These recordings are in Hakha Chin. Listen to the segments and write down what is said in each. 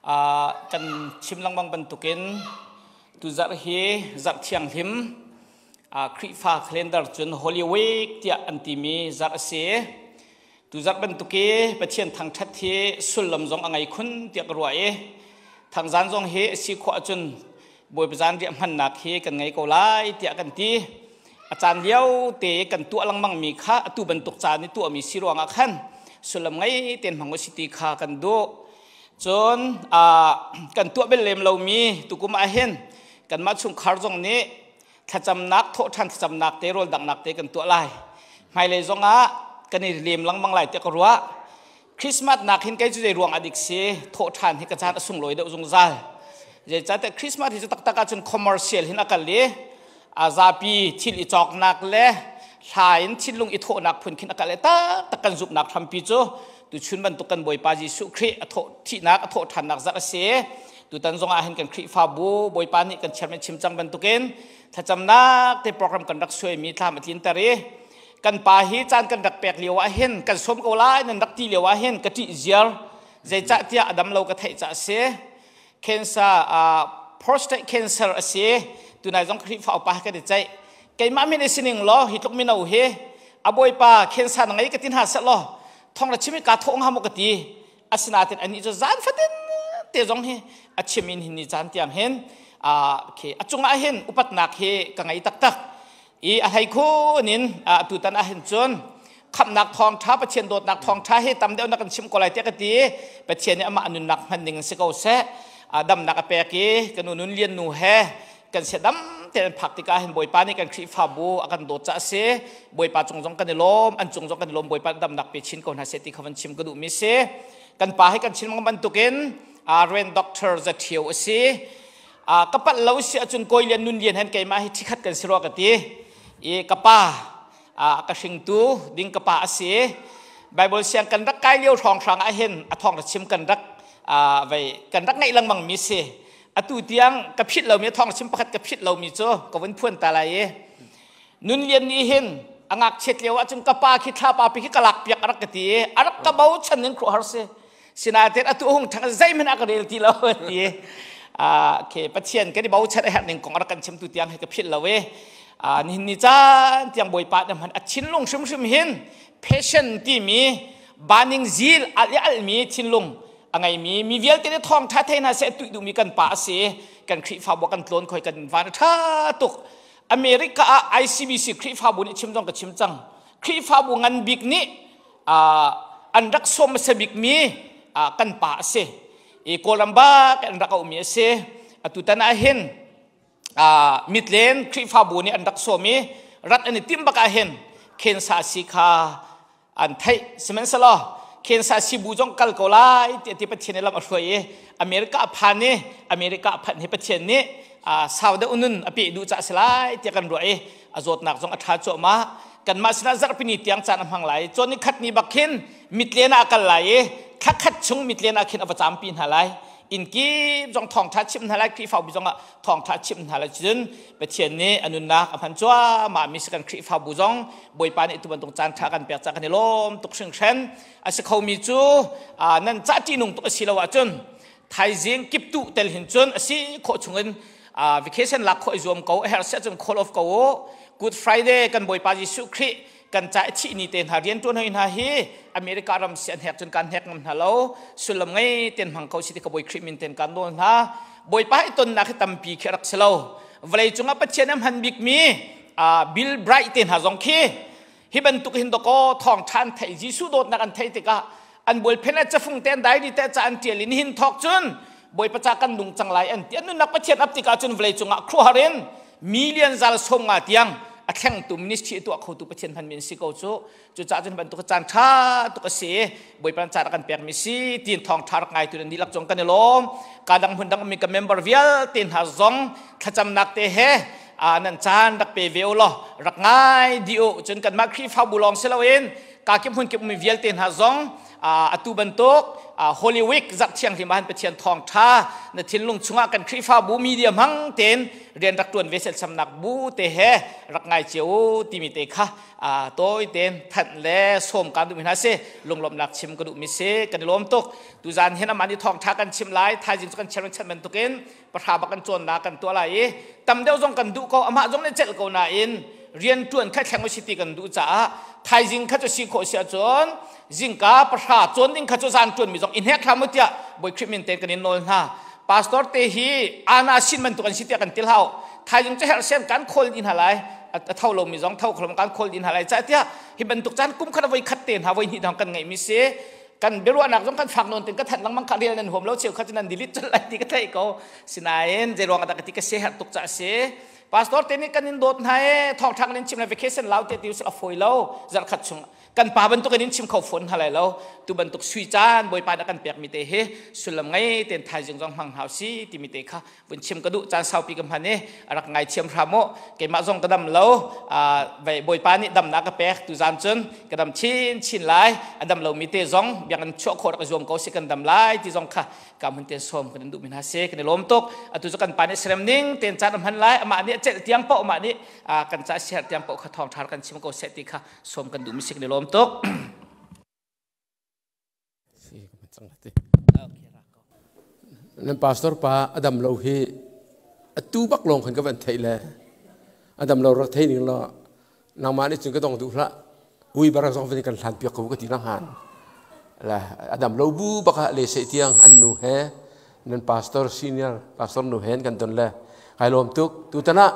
Kan chim lengmang bantukin tuzarh hi zarh thianghlim Khrihfa calendar cun Holy Week tiah an timi zarh a si. Tuzarh bantuk i Pathian thangṭhat hi sullam zong a ngei khun tiah ka ruah i thangzan zong hi a si khawh ahcun Bawipa zan riah hmannak hi kan ngei ko lai tiah kan ti. A caan lio te kan tuah lengmang mi kha atu bantuk caan i tuahmi si ruangah khan sullam ngei tein hmang usih ti kha kan duh. Cun kan tuah bel lem lomi tukum ah hin kanmah chungkhar zong nih thlacamnak thawhṭhan thlacamnak te rawl danghnak te kan tuah lai. Hmailei zongah kan i lem lengmang lai tiah ka ruah. Christmas nak hin kei cu zei ruang ah dik si thawhṭhan hi ka caan a sunglawi deuh zungzal. Zeicahtiah Christmas hi cu taktak ahcun commercial hin a kal i a zapi thil i cawknak le hla in thinlung i thawhnak phun khin a kal i taktak kan zumhnak hrampi cu tuchun bantuk kan Bawipa Jesuh Khrih a thawh thihnak a thawh ṭhannak zarh a si. Tutan zong ah hin kan Khrihfabu Bawipa nih kan chairman chim cang bantukin thlacamnak te program kan rak suaimi thlam a tlinter i kan pa hi caan kan rak pek lio ah hin kan sawm ko lai nan rak ti lio ah hin ka ṭih ziar. Zeicahtiah a dam lo ka theih caah a si. Cancer, prostate cancer a si. Tunai zong Khrihfa upa kan i ceih. Keimah min i sining law hi tluk mino hi a bawipa cancer na ngei ka ti hna seh law thong ra chim i kaa thawh hnga maw ka ti. Asinain anih cu zan fatin te zong hi a chim in hin ni caan tiang hin a cungah hin upatnak hi ka ngei taktak. I a hlei khun in tutan ah hin cun khamhnak thawngṭha, Pathian dawtnak thawngṭha hi tam deuh na kan chim ko lai tiah ka ti. Pathian nih amah nunnak hman ding si ko seh. Damnak a pek i ka nu Nun Lian nu he kan sia dam tein phak tikah hin Bawipa nih kan Khrihfabu a kan dawt caah a si. Bawipa cung zong kan i lawm, an cung zong kan i lawm. Bawipa damnak pe chin ko hna seh ti kha van chim ka duhmi si. Kan pa hi kan chim bantukin Rev. Dr. Za Ṭhio a si. Ka palh lo si ahcun Kawi Lian Nun Lian hen keimah hi thikhat kan si rua ka ti. I ka pa ka hringtu ding ka pa a si. Bible siang kan rak kai lio hrawng hrang ah hin a thawng ra chim kan rak vei kan rak ngaih lengmang mi si. Atu tiang ka phit lomi, a thawng chim pakhat ka phit lomi cu ka vun phuan ta lai i Nun Lian nih hin a ngakchiat lio ahcun ka pa khi thlapa pi khi ka lak piak a rak ka ti i a rak ka bochan in khuaruahhar si. Sinain atu hung ṭhang zeihmanh a ka rel ti lo ti. Ke Pathian kan i bochan a herh ning kong a rak kan chimtu tiang hi ka philh lo i nihin ni caan tiang Bawipa nih hman a thinlung hrimhrim hin passion timi burning zeal al i almi thinlung a ngeimi, mi vialte nih thawngṭha thei hna seh tuih duhmi kan pa a si. Kan Khrihfabu kan tlawn khoi kan van a ṭha tuk. America ah ICBC Khrihfabu nih chim zong ka chim cang, Khrihfabu ngan bik nih an rak sawm hmasa bikmi kan pa a si i Kawlram bak an rak auhmi a si. Atutan ah hin Mitlen Khrihfabu nih an rak sawm i rat an i timh bak ah hin khensa si kha an theih. Sihmanhsehlaw khensa sibu zong kal ko lai ti ti Pathian nih lam a hruai i America a phan i America a phanh hi Pathian nih sau deuh nun a peh duh caah si lai tiah kan ruah i a zawtnak zong a ṭha cuahmah. Kanmah sinah zarhpini tiang caan a hmang lai. Cun ni khat ni bak khin mitlen ah a kal lai i thla khat chung mitlen ah khin a va campi hna lai. Inn kip zong thawngṭha chimh hna lai, Khrihfabu zong ah thawngṭha chimh hna lai. Cun Pathian nih a nunnak a hman cuahmah mi si. Kan Khrihfabu zong Bawipa nih tu bantuk caan ṭha kan pek caah kan i lawm tuk hringhran. A si khomi cu nan cah ṭihnung tuk a si lo ahcun thaizing kiptuh tel hin cun a si khawh chungin vacation lak khawh i zuam ko. A herh si ahcun call off ko u. Good Friday, kan Bawipa Jesuh Khrih kan ca i thih ni te hna, rian ṭuan hoi hna hi America ram si an hek cun kan hek ngam hna lo. Sullam ngei ten hmang ko si ti ka Bawi Khrih min ten kan nawl hna. Bawipa i tonnak hi tampi khi rak si lo. Vawlei cungah Pathian a hman bikmi Bill Bright te hna zong khi hi bantuk hin dakaw thawng ṭhan theih, Jesuh dawtnak an theih tikah an bualphen ah cafung te an diary te ca an ṭial in hin thawk cun Bawipa ca kan nung cang lai an ti. An nunnak Pathian ap tikah cun vawlei cungah khuaruahhar in million zal 50 tiang a thlengtu ministry tuah khotu Pathian hmanmi an si ko cu. Cucaah cun bantuk caan ṭha tuk a si, Bawipa caan a kan pekmi si tiin thawng ṭha rak ngaitu nan dihlak cung kan i lawm. Ka dang hmun dang ummi ka member vialte hna zong thlacamnak te he nan caan rak pe ve u law rak ngai dih u. Cun kanmah Khrihfabu lawng si loin Ka kip hmun kip mi vialte hna zong atu bantuk Holy Week zarh thianghlim ah Pathian thawngtha na thinlung chungah kan Khrihfabu media hmang ten rian rak tuan ve selsamnak bu te he rak ngai cio timi te kha tawi ten thanh le sawm kan duhmi hna si. Lunglawmhnak chim ka duhmi si. Kan i lawm tuk. Tuzan hin amah nih thawngtha kan chim lai. Thaizing cu kan chairman chan bantukin pahra bak kan cawnnak kan tuah lai i tam deuh zong kan duh ko, amah zong nih celh ko nain rian tuan kha thleng si ti kan duh caah thaizing kha cu si khawh si ahcun zingka pahra cawn ding kha cu zan tuan mi zong i hnek hram u tiah Bawi Khrih min tein kan in nawl hna. Pastor te hi ana sin bantuk an si tiah kan til hau. Thaizing cu herh sian kan khawl din hna lai, a tho lo mi zong tho kholom kan khawl din hna lai ca tiah hi bantuk caan kum khat voi khat te hna voi hnih dang kan ngeih mi si. Kan biaruahnak zong kan fak nawn ten ka thanh lengmang kha rel nan huam lo cheu kha cu nan delete cun lai ti ka theih ko. Sinain zei ruang ah ka ti ka se herh tuk ca si. Pastor te nih kan in dawt hna e, thawngtha kan in chim le vacation lau te ti a fawi lo. Zarh khat chung kan pa bantuk in chim kho phone hna lai lo. Tu bantuk sui caan Bawipa na kan pek mi te hi sullam ngei ten thaizing zong hmang hau si timi te kha vun chim ka duh. Caan saupi ka hman i rak ngai thiam hram u. Keimah zong ka dam lo, Bawipa nih damnak ka pek. Tu zan cun ka dam chin chin lai. A dam lomi te zong biakinn chuah khawh rak i zuam ko si, kan dam lai ti zong kha ka mun ten som kan duh mi hna si. Kan i lawm tuk. Atu cu kan pa nih serem ning ten caan a hman lai. Amah nih a celh tiang paoh, amah nih kan ca siar tiang paoh kha thawng ṭha kan chim ko seh ti kha som kan duh mi si. Kan i lawm tuk. Nan pastor pa a dam lo hi atu bak lawng khan ka van theih le a dam lo rak thei ning law nangmah nih cun ka dong duh hlah, ui barak zong van kan hlan piak ko ka ti lang han la. A dam lo bu bak ah le se tiang an nu he nan pastor senior pastor nu hen kan don le kai lawm tuk. Tu tana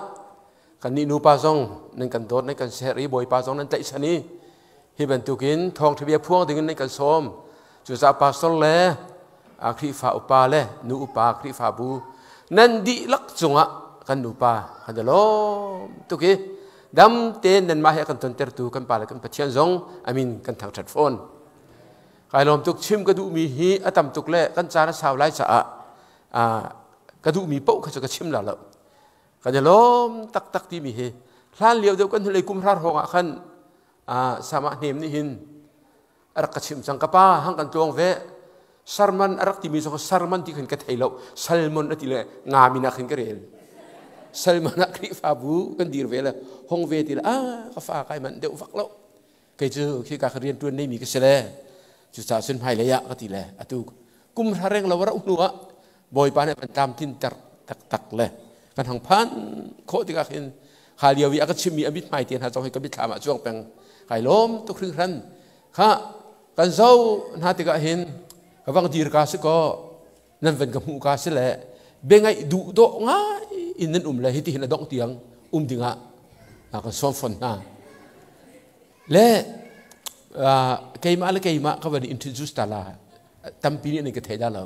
kan nih nu pa zong nan kan dawt, nan kan ser i Bawipa zong nan tlaihchan i hi bantukin thawngṭha bia phuang dingin nan kan sawm. Cucaah pastor le Khrihfa upa le nu upa Khrihfabu nan dihlak cungah kan nupa kan i lawm tuk i dam tein nanmah he kan tontertu kan pa le kan Pathian zong amin kan thangṭhat fawn. Kai lawm tuk. Chim ka duhmi hi a tam tuk le kan caan a sau lai caah ka duhmi paoh kha cu ka chim la lo. Kan i lawm taktak timi hi hlan lio deuh kan hnulei kum hrar hrawng ah khan sama hnem nih hin a rak ka chimh cang. Ka pa hang kan tluang ve sarman a rak timi zong sarman ti khan ka thei lo, salmon a ti le nga min ah khin ka rel. Salmon ah Khrihfabu kan dir ve le hong ve ti le a ka fa kai man deuh vak lo. Kei cu khi ka rian tuan nei mi ka si le cucaah cun hmailei ah ka ti le atu kum hra reng lo ra hnu ah Bawipa nih kan tlamtlin ter taktak le kan hang phan khawh tikah khin kha lio i a ka chimmi a mithmai te hna zong hi ka mitthlam ah cuang peng. Kai lawm tuk hringhran. Kha kan zo hna tikah hin ka vang dir ka si ko, nan van ka hmuh ka si le bengaih duh dawh ngai in nan um le hiti hin a dongh tiang um dingah kan sawm fon hna le keimah le keimah ka van introduce ta la. Tampi nih nan ka thei dah lo.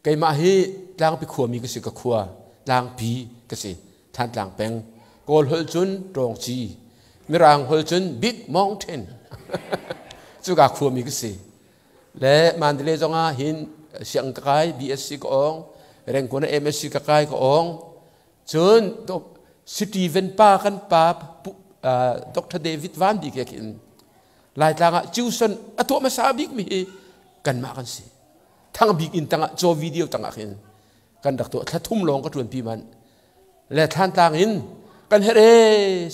Keimah hi Tlangpi khuami ka si. Ka khua Tlangpi ka si, Thantlang peng. Kawl holh cun Ṭawngci, Mirang holh cun Big Mountain, cuka khuami ka si le Mandalay zong ah hin siang ka kai, BSc ka awng. Rengkun ah MSc ka kai, ka awng. Cun Stephen pa kan pa Dr. David Van Bik he khin Laitlang ah Ciuson a tuah hmasa bik mi hi kanmah kan si. Thang bik in tangah caw video tangah khin kan rak tuah. Thla thum lawng ka ṭuan pi man le Thlantlang in kan herh e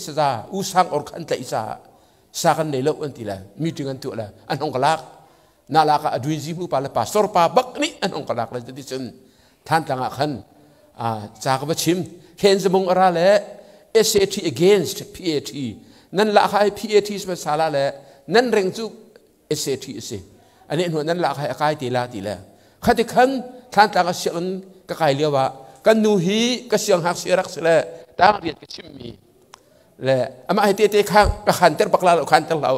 saza u sang or khan tlaih ca sa kan nei lo an ti le meeting an tuah le an hong ka lak na lak ah aduin zi mu pa le pastor pa bak nih an hong ka lak le ti cun Thantlang ah khan ca ka va chim. Khen zamung ara le SAT against PAT nan la kha PAT sala le nan reng cu SAT a si ani hnu nan la khai akai te la ti le khati khan Thlantlang a siang ka kai lio ah kan nu hi ka siang hak si rak si le tang riat ka chim mi le amah he te te kha ka khan ter bak la lo khan ter lo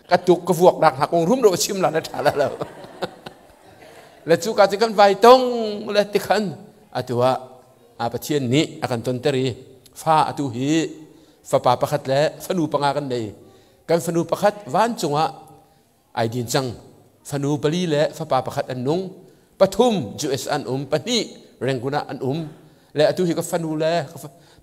ka tuk ka vuak nak hna kong rum ro chim la na tha la lo le cu ka ti kan vai tong le ti khan atu ah a Pathian nih a kan ton ter i fa atu hi fapa pakhat le fanu panga kan nei. Kan fanu pakhat vancung ah ai din cang. Fanu pali le fapa pakhat an nung. Pathum US an um, pahnih Rangoon ah an um le atu hi ka fanu le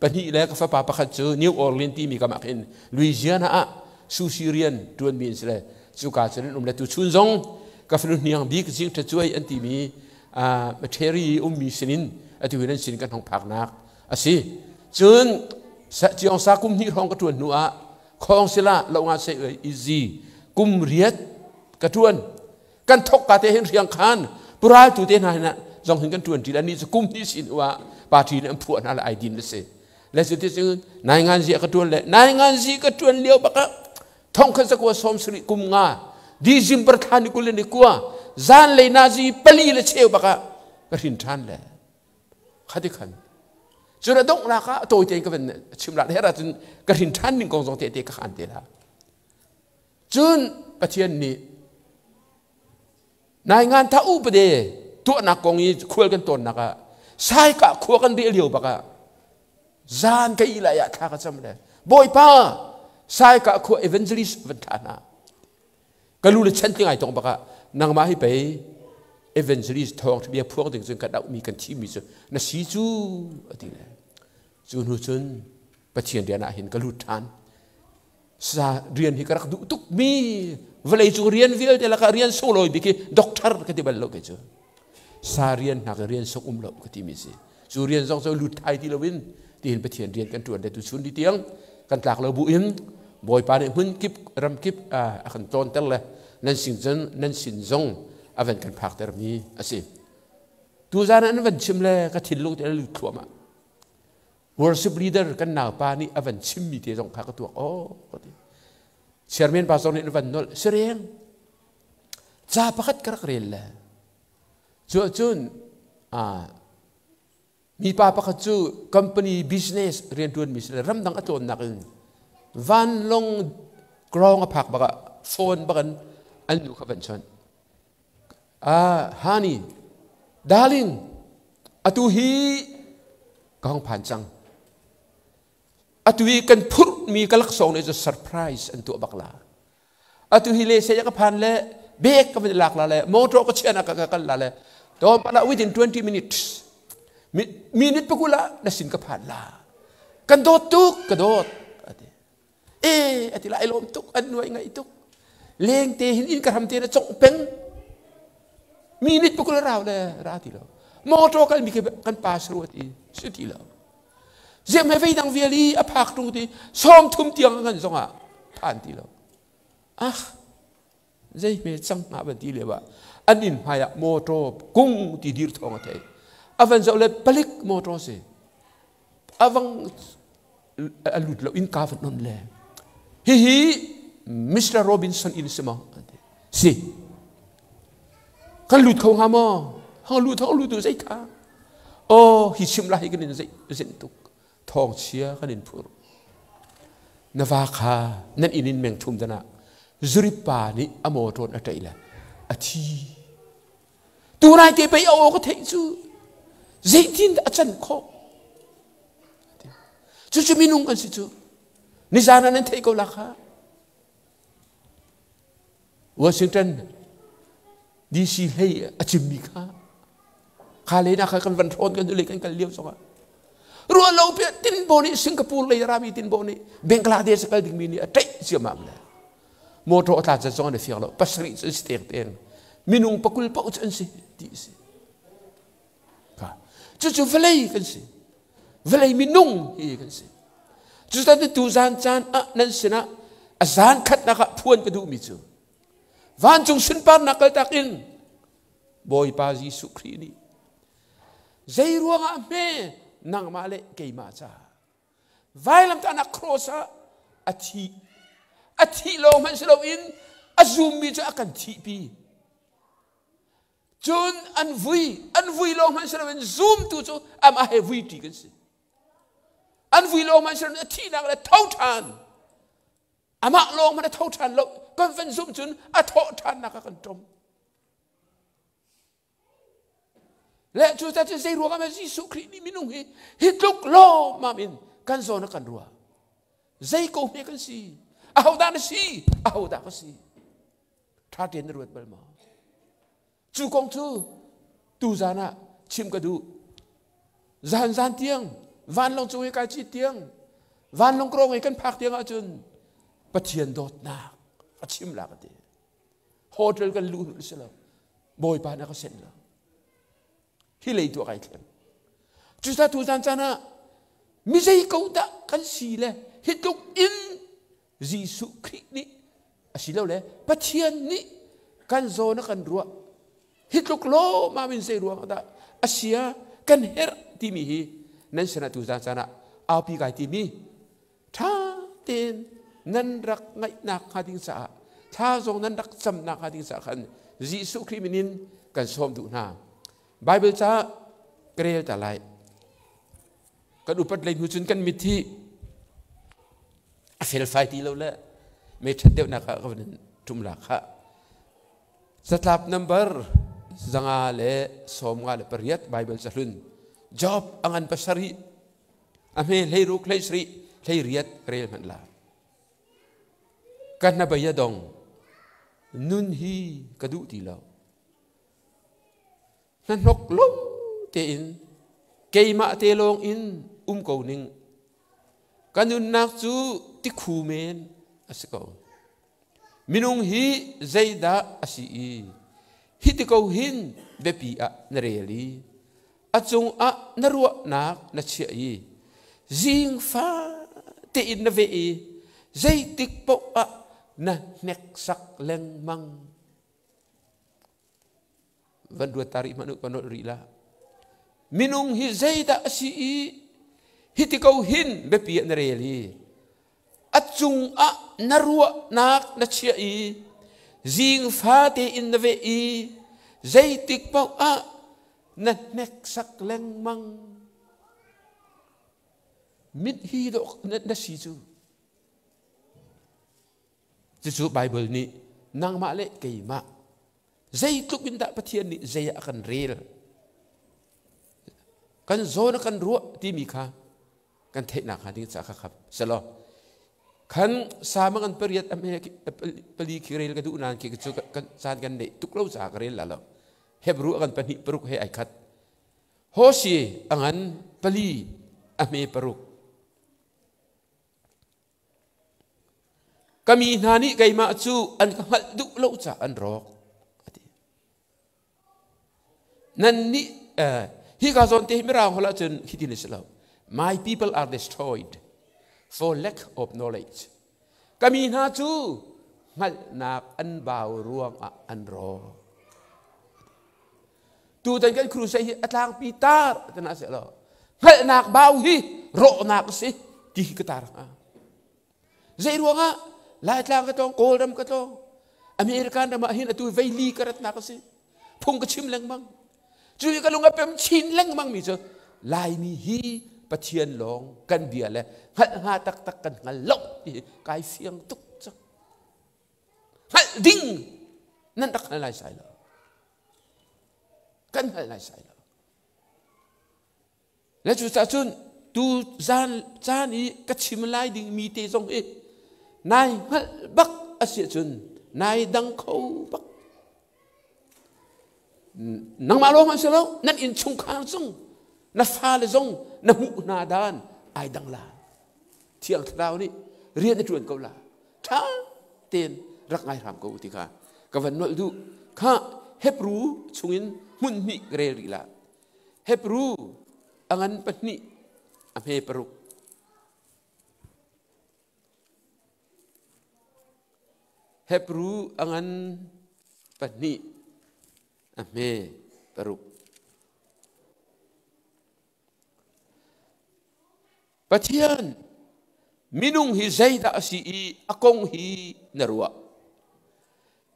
pahnih le ka fapa pakhat cu New Orleans timi kam ah khin Louisiana ah. Sushi rian ṭuanmi an si le cuka cun an um le tu chun zong ka fanu hniang bik zing ṭha cuai an timi Matheri ummi sinin atu hin an sin kan hong phaknak a si. Cun Ciong sa kum hnih hrawng ka ṭuan hnu ah khawng sila lo nga se izi kum riat ka ṭuan. Kan thok ka te hin riang khan pural tu te hna hin zong hin kan ṭuan ṭi la ni cu kum hnih sin hnu ah party nih an phuah hna le ai din le si. Le cu ti cun nai ngan zi ka ṭuan le nai ngan zi ka ṭuan lio bak ah thong khat zakua sawm sarih kum nga December thla ni kul le ni kua zan lei nazi pali le cheu bak ah ka hrin ṭhan le khati khan cun a donghnak ah tawi tein ka van chim la her ahcun ka hrin ṭhan ning kong zong tehte ka khan te la. Cun Pathian nih nai ngan tha u pade tuahnak kong i khual kan tawnnak ah saika khua kan reh lio bak ah zan ka i lai ah thla ka cam le Bawipa, saika khua evangelist van thla hna. Ka lu le chan ti ngai tong bak ah nangmah hi pei evangelist thawng bia phuang ding cun kan auhmi kan thimmi cu na si cu ati le. Cu hnu cun Pathian rian ah hin ka lut ṭhan. Sa rian hi ka rak duh tuk mi vawlei cung rian vialte lakah rian sunglawi bik hi doctor ka ti bal lo kei cu. Sa rian hna ka rian sung um lo ka ti mi si. Cu rian zong cu lut thai ti loin tihin Pathian rian kan ṭuan le tu chun ni tiang kan tlak lo bu in Bawipa nih hmun kip ram kip a kan tlawnter le nan sin cun nan sin zong a van kan phakter mi a si. Tuzan an van chim le ka thinlung te lut thluahmah. Worship leader kan naupa nih a van chimmi te zong kha ka tuak oh ka ti. Chairman pa zong nih an van nolh sireng ca pakhat ka rak rel le. Cu ahcun mipa pakhat cu company business rianṭuanmi si le ramdang a tlawnnak in vanlawng ground a phak bak ah phone bak in an nu kha van chawnh. Honey, darling, atu hi ka hong phan cang. Atu hi kan phurhmi ka laksawng nih cu surprise an tuah bak la. Atu hi le saya ka phan le bek ka van lak la le motor ka chian ka ka kal la le to pala within 20 minutes minute pakula na sin ka phan la. Kan dawt tuk ka dawt ati. E ati la ai lawm tuk an nuai ngai tuk. Leng te hin in ka ram te na chong peng. Minute pakula rau le ra ti lo. Motor kal mi kan pa sru ati si ti lo. Ziam he veidang vial i a phak tung ti sawm thum tiang ngan zongah phan ti lo. Ah, zei hme cang hnga van ti lio ah an inn hmai ah motor kung ti dir thawng a thei. A van zoh le palik motor si. Avang a lut lo inn ka van non le. Hihi Mr. Robinson inn si maw? Si. Kan lut kho hnga maw? Hang lut hang lut tu zei tha? Oh, hi chim la hi kan in zei zenh tuk. Thawng chia kan in phur. Na va kha nan inn in meng thum dana zurip pa nih a motor a ṭaih le a thi. Tunai te pei a aw ka theih cu zeitin dah a can khawh? Cucu minung kan si cu. Nizan ah nan theih ko la kha. Washington DC hlei a cimmi kha kha le na kha kan van hrawn kan le kan kal lio zongah ruah lo pe tinbo nih Singapore lei rami tinbo nih Bangladesh kal dingmi nih a ṭaih ciamam le motor a tla zat zong an i fiang lo pasarih cu an si teng teng minung pakul paoh cu an si ti si kha cucu vawlei kan si vawlei minung hi kan si. Cutan tu zan caan ah nan sinah a zan khatnak ah phuan ka duhmi cu vancung sunparnak kaltak in Bawipa Jesuh Khrih nih zei ruangah hme nangmah le keimah ca vailamtahnak cross ah a thi a thih lawng hmanh si loin a zummi cu a kan thihpi. Cun an vui, an vui lawng hmanh si loin zumtu cu amah he vui ṭi kan si. An vui lawng hmanh si loin a thihnak le tho ṭhan. Amah lawng hmanh a tho ṭhan lo. Kan van zumh cun a thawh ṭhannak ah kan ṭom. Le cu ta cu zei ruangah mah Jesuh Khrih nih minung hi hi tluk lawmmam in kan zawn a kan ruah. Zei ko hme kan si? Ahodah na si? Ahodah ka si? Ṭha tein na ruat bal maw? Cu kong cu tuzan ah chim ka duh. Zan zan tiang vanlawng cung i kai cit tiang vanlawng krong i kan phak tiang ahcun Pathian dawtnak a chim la ka ti. Hotel kan luh si lo. Bawipa na ka senh lo. Hi lei tu kai thleng. Cusa tu zan caan ah mi zei ko dah kan si le hi tluk in Jesuh Khrih nih asilole Pathian nih kan zawn a kan ruah hi tluk lawmam in zei ruang dah asia kan herh timi hi nan sinah tu zan caan ah aupi kai timi ṭha tein nan rak ngaihnak hnga ding caah thla zong nan rak camnak hnga ding caah khan Jesuh Khrih min in kan sawm duh hna. Bible ca ka rel ta lai. Kan upat lei hnu cun kan mit hi a felfai ti lo le me ṭhat deuhnak ah ka van ṭum la kha. Catlap number 598 Bible cahlun Job a ngan pasarih a hme 16 17 18 rel hmanh la. Ka hnabei a dong nun hi ka duh ti lo. Hnahnok lo tein keimah te lawng in um ko ning. Ka nunnak cu tikhu men a si ko. Minung hi zeidah a si i hi ti ko hin biapi ah na rel i a cungah na ruahnak na chiah i zingfa tein na veh i zeitik paoh ah na hneksak lengmang. Van ruat ta rih hmanh u, ka nolh rih la. Minung hi zeidah a si i hiti ko hin biapi ah na rel i a cungah na ruahnak na chiah i zing fate in na veh i zeitik paoh ah na hneksak lengmang. Mit hi dawh na si cu. Cucu Baibal nih nangmah le keimah zeitluk in dah Pathian nih zei ah a kan rel, kan zawn a kan ruah timi kha kan theihnak hnga ding caah kha khap selaw khan sama ngan pariat a hme pali khi rel ka duh nain khi cu kan caan kan neih tuk lo caah ka rel la lo. Hebrew a kan pahnih paruk he ai khat. Hosi a ngan pali a hme paruk. Ka mi hna nih keimah cu an ka hngalh duh lo caah an rawk, a ti. Nan nih hika zawn te hi Mirang holh ahcun hitin a si lo. My people are destroyed for lack of knowledge. Ka mi hna cu hngalhnak an bau ruangah an rawk. Tutan kan crusade hi a tlangpi tar tina seh law hngalhnak bau hi rawhnak a si ti hi ka tar hnga. Zei ruangah Laitlang ka tlawng, Kawlram ka tlawng, American ram ah hin atu veili ka ratnak a si. Phung ka chim lengmang. Cu i ka lung a pem chin lengmang mi cu Laimi hi Pathian lawng kan bia le hngalh hnga taktak kan hngal lo ti kai fiang tuk cang. Hngalh ding nan rak hngal lai sai lo. Kan hngal lai sai lo. Le cucaah cun tu zan caan i ka chim lai ding mi te zong hi nai hngalh bak a si ahcun nai dang kho bak. Nangmah lawng an si lo, nan innchungkhar zong, na fale zong na hmuh hna dan ai dang la. Thiang Thlarau nih rian a ṭuan ko la. Ṭha tein rak ngai hram ko ti kha ka van nolh duh. Kha Hebrew chungin hmun hnih ka rel rih la. Hebrew a ngan pahnih a hme paruk. Hebrew a ngan pahnih a hme paruk. Pathian minung hi zeidah a si i a kong hi na ruah?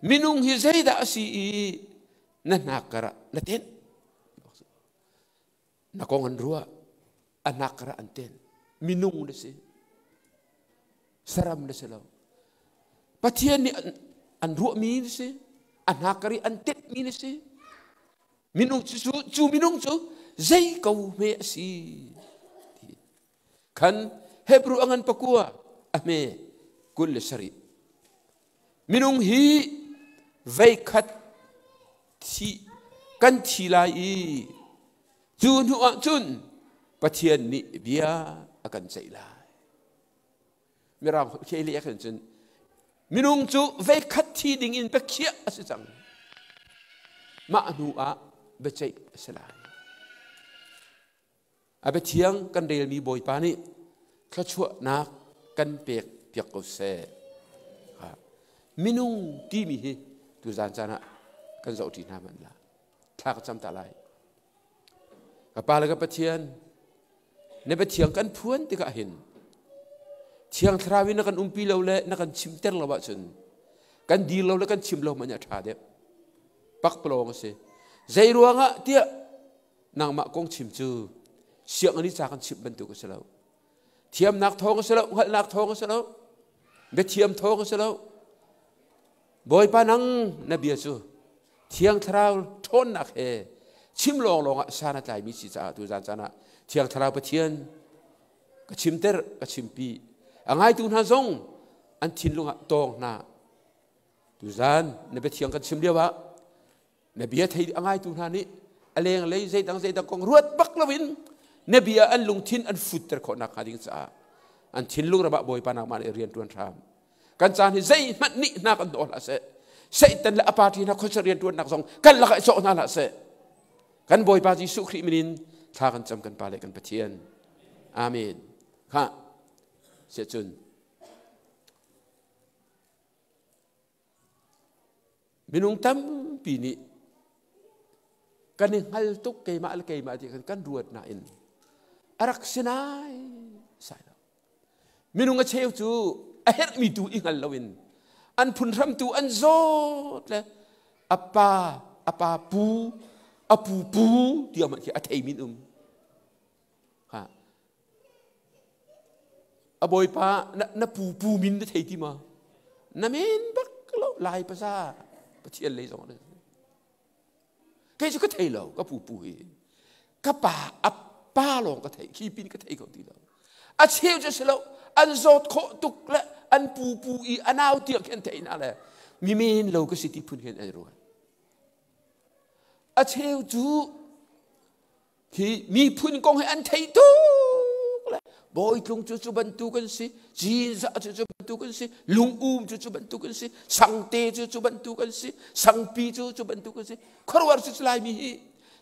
Minung hi zeidah a si i na hnakkar ah na tenh? Na kong an ruah, a hnakkar ah an tenh. Minung na si. Saram na si lo. Pathian nih an ruahmi na si. A hnakkar i an tenhmi na si. Minung cu cu minung cu zei ko hme a si. Khan Hebrew a ngan pakua a hme 27. Minung hi veikhat thi kan thi lai i cu hnu ah cun Pathian nih bia a kan ceih lai. Mirang kheli ah khan cun Minung cu veikhat thi ding in biakhiah a si cang. Mah hnu ah biaceih a si lai. A biathiang kan relmi Bawipa nih thluachuahnak kan pek piak ko seh. Minung timi hi tuzan caan ah kan zohṭi hna hmanh la. Thla ka cam ta lai. Ka pa le ka Pathian, na biathiang kan phuan tikah hin Thiang Thlarau in na kan umpi lo le na kan chimter lo ahcun kan dir lo le kan chim lo hmanh ah ṭha deuh. Pakpalawng a si. Zei ruangah tiah nangmah kong chim cu sianginn i ca kan chimh bantuk a si lo. Thiamnak thawng a si lo, hngalhnak thawng a si lo, biathiam thawng a si lo. Bawipa nang na bia cu Thiang Thlarau ṭhawnnak he chim lawnglawng ah san a tlaimi si caah tu zan caan ah Thiang Thlarau Pathian ka chimter ka chimpi a ngaitu hna zong an thinlung ah tawng hna tuzan na biathiang kan chim lio ah na bia thei a ngaitu hna nih a lenglei zeidang zeidang kong ruat bak loin na bia an lungthin an futter khawh nakhnga ding caah an thinlung ram ah Bawipa nangmah nih rian ṭuan hram kan caan hi zeihmanh nih hna kan hnawh hlah seh. Satan le a party hna khuasa rian ṭuannak zong kan lakah i cawh hna hlah seh. Kan Bawipa Jesuh Khrih min in thla kan cam kan Pa le kan Pathian. Amen. Kha siah cun Minung tampi nih kan i hngal tuk keimah le keimah ti khan kan ruat nain a rak si nai sai lo. Minung a cheu cu a herhmi tu i hngal loin an phunhram tu an zawt le a pa a pa pu a pu pu tiang hmanh khi a thei min um. Ha. A bawipa na, na pu pu min na thei ti ma? Na min bak lo lai paza Pathian lei zong kei cu ka thei lo ka pu pu hi ka pa a pa lawng ka thei khi pin ka thei ko ti lo a cheu cu si lo an zawt khawh tuk le an pu pu i a nau tiang khin thei na le mi men lo ka si ti phun hin an ruat a cheu cu Hi miphun kong hi an thei tuk le bawitlung cu cu bantuk an si, Cinzah cu cu bantuk an si, lungum cu cu bantuk an si, sangte cu cu bantuk an si, sangpi cu cu bantuk an si. Khuaruahar cu cu Laimi hi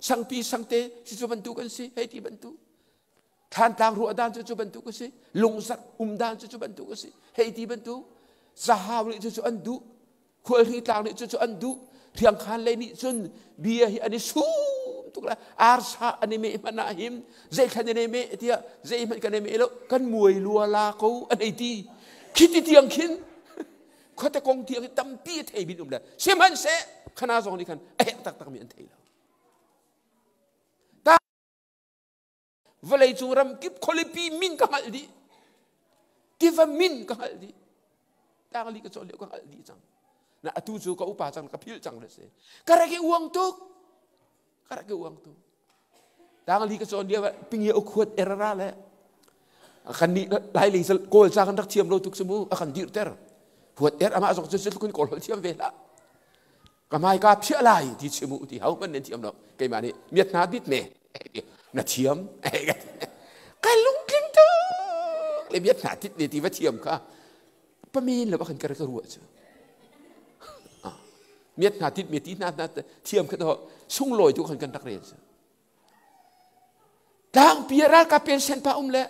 sangpi sangte cu cu bantuk an si, hei ti bantuk. Thlantlang ruah dan cu cu bantuk a si, lungsak um dan cu cu bantuk a si, hei ti bantuk. Zahau nih cu cu an duh, Khualhri tlang nih cucu an duh. Hriangkhan lei nih cun bia hi an i sum tuk lai. Arsa an i meh hmanh ah him zeithlan in i meh tiah zeihmanh kan i meh lo kan muai lua la ko an ei ti. Khi ti tiang khin khuate kong tiang hi tampi a thei min um le sihmanhseh khana zong nih khan a herh taktak mi an thei lo. Vawleicung ramkip khualipi min ka hngalh dih. Tiva min ka hngalh dih. Tangli ka cawn lio ka hngalh dih cang. Na atu cu ka upa cang ka philh cang le si. Ka rak i uang tuk. Ka rak i uang tuk. Tangli ka cawn lio pingi ukhuat erara le kan nih lai lei kawl ca kan rak thiam lo tuk cu mu a kan dirter. Huat er amah zong cu cu kun kawl hol thiam ve hlah. Ka hmaika phiah lai ti chim u ti ho hmanh nan thiam lo keimah nih miat hna dit ne na thiam ka lungtling tuk le miat hna tit ne ti va thiam kha pamen lo kan ka ka ruah cu miat hna tit me ti hna hna thiam kha to sunglawi tu khan kan rak rel cu Tlangpi ah ralkap pension pa um le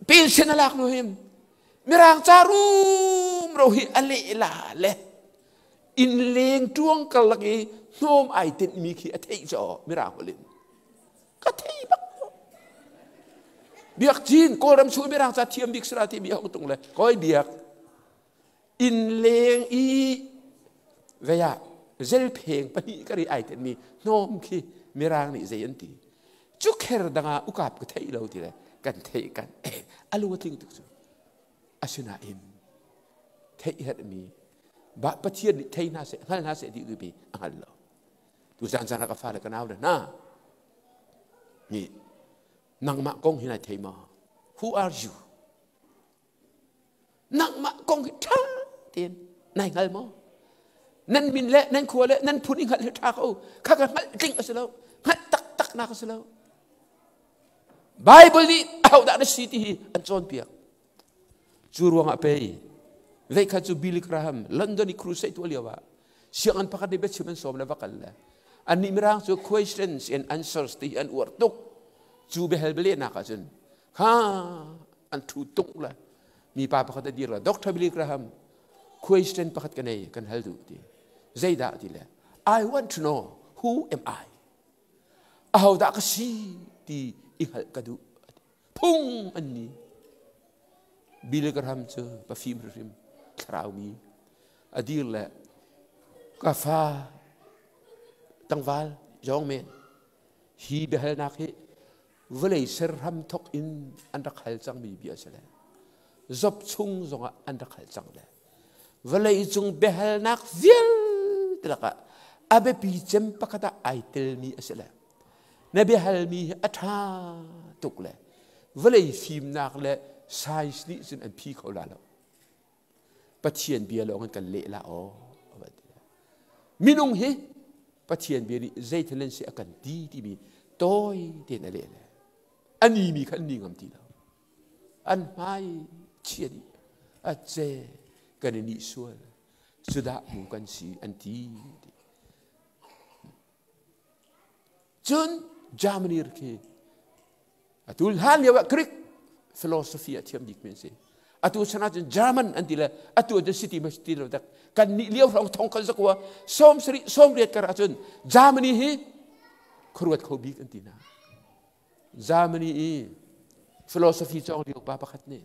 pension a lak nu him mirang ca rumro hi a leh la le inn leng tuang karlak i hnawm ai tinh mi khi a theih caw mirang holh in ka thei bak biak cin kawlram chung mirang ca thiam bik sira ti mi hong tung le koi biak Innleng i vei ah zelpheng pahnih ka ri ai tenmi hnawm khi mirang nih zei an ti cu kher dang ah ukap ka theih lo ti le kan theih kan a lu a tling tuk cu asinain theih herhmi ba Pathian nih thei hna seh hngal hna seh ti duhmi a hngal lo tu zan zan ah ka fale ka nau le hna nih nangmah kong hi nai thei maw who are you Nangmah kong hi ṭha tein nai hngal maw? Nan min le nan khua le nan phun i hngalh hi ṭha ko. Kha ka hngalh tling a si lo. Hngalh taktaknak a si lo. Bible nih ahodah na si ti hi an cawnpiak. Cu ruangah pei Veikhat cu Billy Graham London i crusade tuah lio ah sianginn pakhat nih biachim an sawm le va kal le annih mirang cu questions and answers ti an uar tuk. Cu biahal bialehnak ahcun kha an thu tung le mipa pakhat a dir le Dr. Billy Graham, question pakhat ka nei, kan hal duh ti. Zeidah ti le, I want to know who am I? Ahodah ka si ti i hngalh ka duh. Phung an ni. Billy Graham cu pafim hrimhrim thlarau mi a dir le ka fa tangval jong men hi biahalnak hi vawlei ser hram thok in an rak hal cangmi bia si le zop chung zongah an rak hal cang le vawlei cung biahalnak vialte lakah a biapi cem pakhat ah ai telmi a si le na biahalmi hi a ṭha tuk le vawlei fimnak le science nih cun an phi kho la lo. Pathian bia lawng in kan leh la aw. Minung hi Pathian bia nih zeithil an si a kan ti timi tawi tein a leh le ani mi kha an ni ngam ti lo. An hmai chia dih a ce kan i nih sual cudah mu kan si an ti. Cun Germany khi atu hlan lio ah Greek philosophy a thiam bik mi an si. Atu chan ahcun German an ti le atu ahcun city ma ti lo tak kan nih lio hrawng thong kan zakua 70 80 kar ahcun Germany hi khuaruat kho bik an ti hna. Germany i philosophy cawng lio pa pakhat nih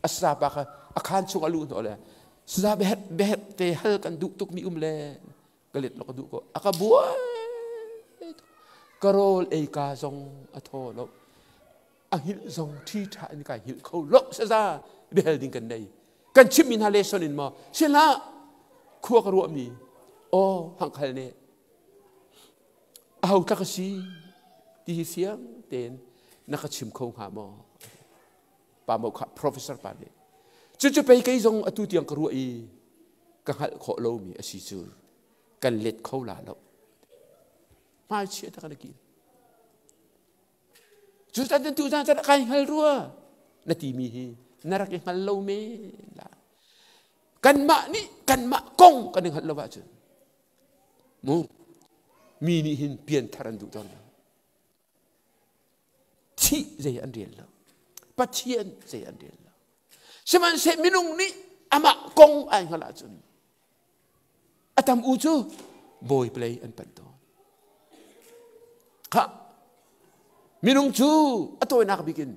a sa pa kha a khan chung a luh hnawh le saza behet behet te hal kan duh tuk mi um le ka let lo ka duh ko a ka buai ka rawl ei ka zong a thaw lo a hngilh zong ṭhi ṭha in kai hngilh kho lo. Saza biahal ding kan nei kan chimmi hna lesson in maw sila khua ka ruahmi aw hangkhal ne aho tla ka si ti hi fiang tein na ka chim kho hnga maw? Pa mo kha professor pa nih cucu pei kei zong atu tiang ka ruah i ka hngalh khawh lomi a si cu, kan let kho la lo. Hmai chia ta kan ki cu tan tu zan can kai hngal rua na ti mi hi na rak i hngal lo me la. Kanmah nih kanmah kong kan i hngalh lo ahcun mu mi nih hin pian thar an duh tawn lo, thih zei an rel lo, Pathian zei an rel lo. Sihmanhseh minung nih amah kong ai hngalh ahcun a tam u cu bawi plei an panh tawn. Kha minung cu a tawinak bik in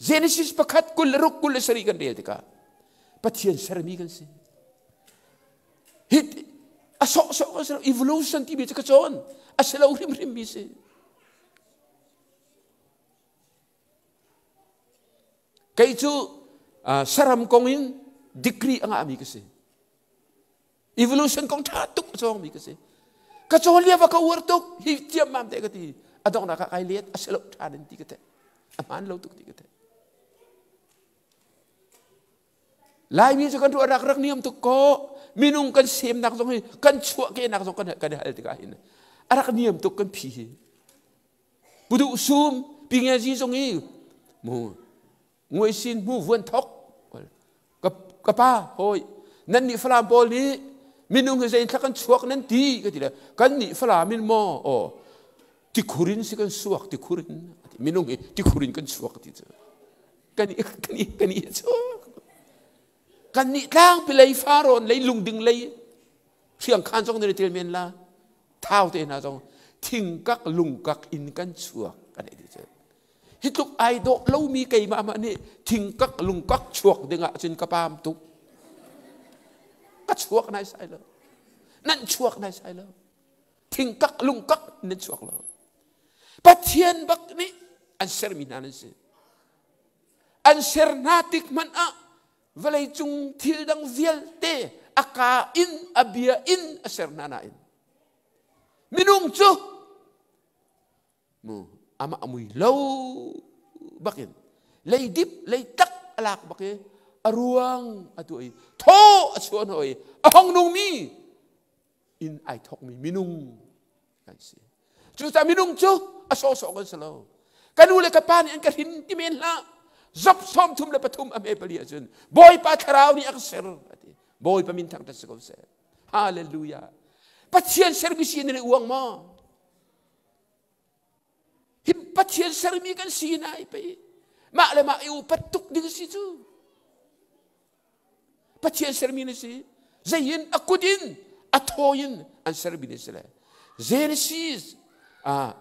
Genesis 1:26 27 kan rel tikah Pathian sermi kan si. Hit a sawh sawh kan si lo. Evolution timi cu ka cawn a si lo hrimhrim mi si. Kei cu saram kong in degree a ngahmi ka si. Evolution kong ṭha tuk a cawngmi ka si. Ka cawn lio va ka uar tuk hi ciammam te ka ti. A donghnak ah kai let a si lo ṭhan in ti ka theih. A hmaan lo tuk ti ka theih. Laimi cu kan ruahnak rak niam tuk ko. Minung kan semnak zong hi kan chuahkehnak zong kan kan i hal tikah hin a rak niam tuk kan phi hi. Puduh sum pingiazi zong hi mu nguai sin mu vuan thok ka ka pa hoi nan nih Falam pawl nih minung hi zein thla kan chuak nan ti ka ti le kan nih Falam in maw aw tikhurin si kan suak tikhurin minung hi tikhurin kan chuak ti cu kan i kan i kan i chuak kan nih tlangpi lei farawn lei lungding lei hriang khan zong ne tel men la thau te hna zong thingkak lungkak in kan chuak kan ei ti cu. Hi tluk ai dawh lomi keimah mah nih thingkak lungkak chuak dingah cun ka pam tuk. Ka chuak nai sai lo, nan chuak nai sai lo, thingkak lungkak nan chuak lo. Pathian bak nih an sermi hna nan si. An ser hna tik hmanh ah vawlei cung thil dang vialte a ka in a bia in a ser hna nain minung cu mu amah mui lo bakin leidip leitak a lak bak i a ruang a tuah i thaw a chuah hnawh i a hong nungmi in ai thokmi minung kan si. Cucaah minung cu a sawhsawh kan si lo. Ka nu le ka pa nih an ka hrin ti men hlah. Job 33 a hme pali ahcun Bawipa thlarau nih a ka ser a ti. Bawipa min thangṭhat si ko seh. Hallelujah. Pathian sermi si nan i uang maw? Hi Pathian sermi kan si na i pei. Mah le mah i upat tuk ding si cu. Pathian sermi na si. Zeiin a kut in a thaw in an sermi na si le. Genesis ah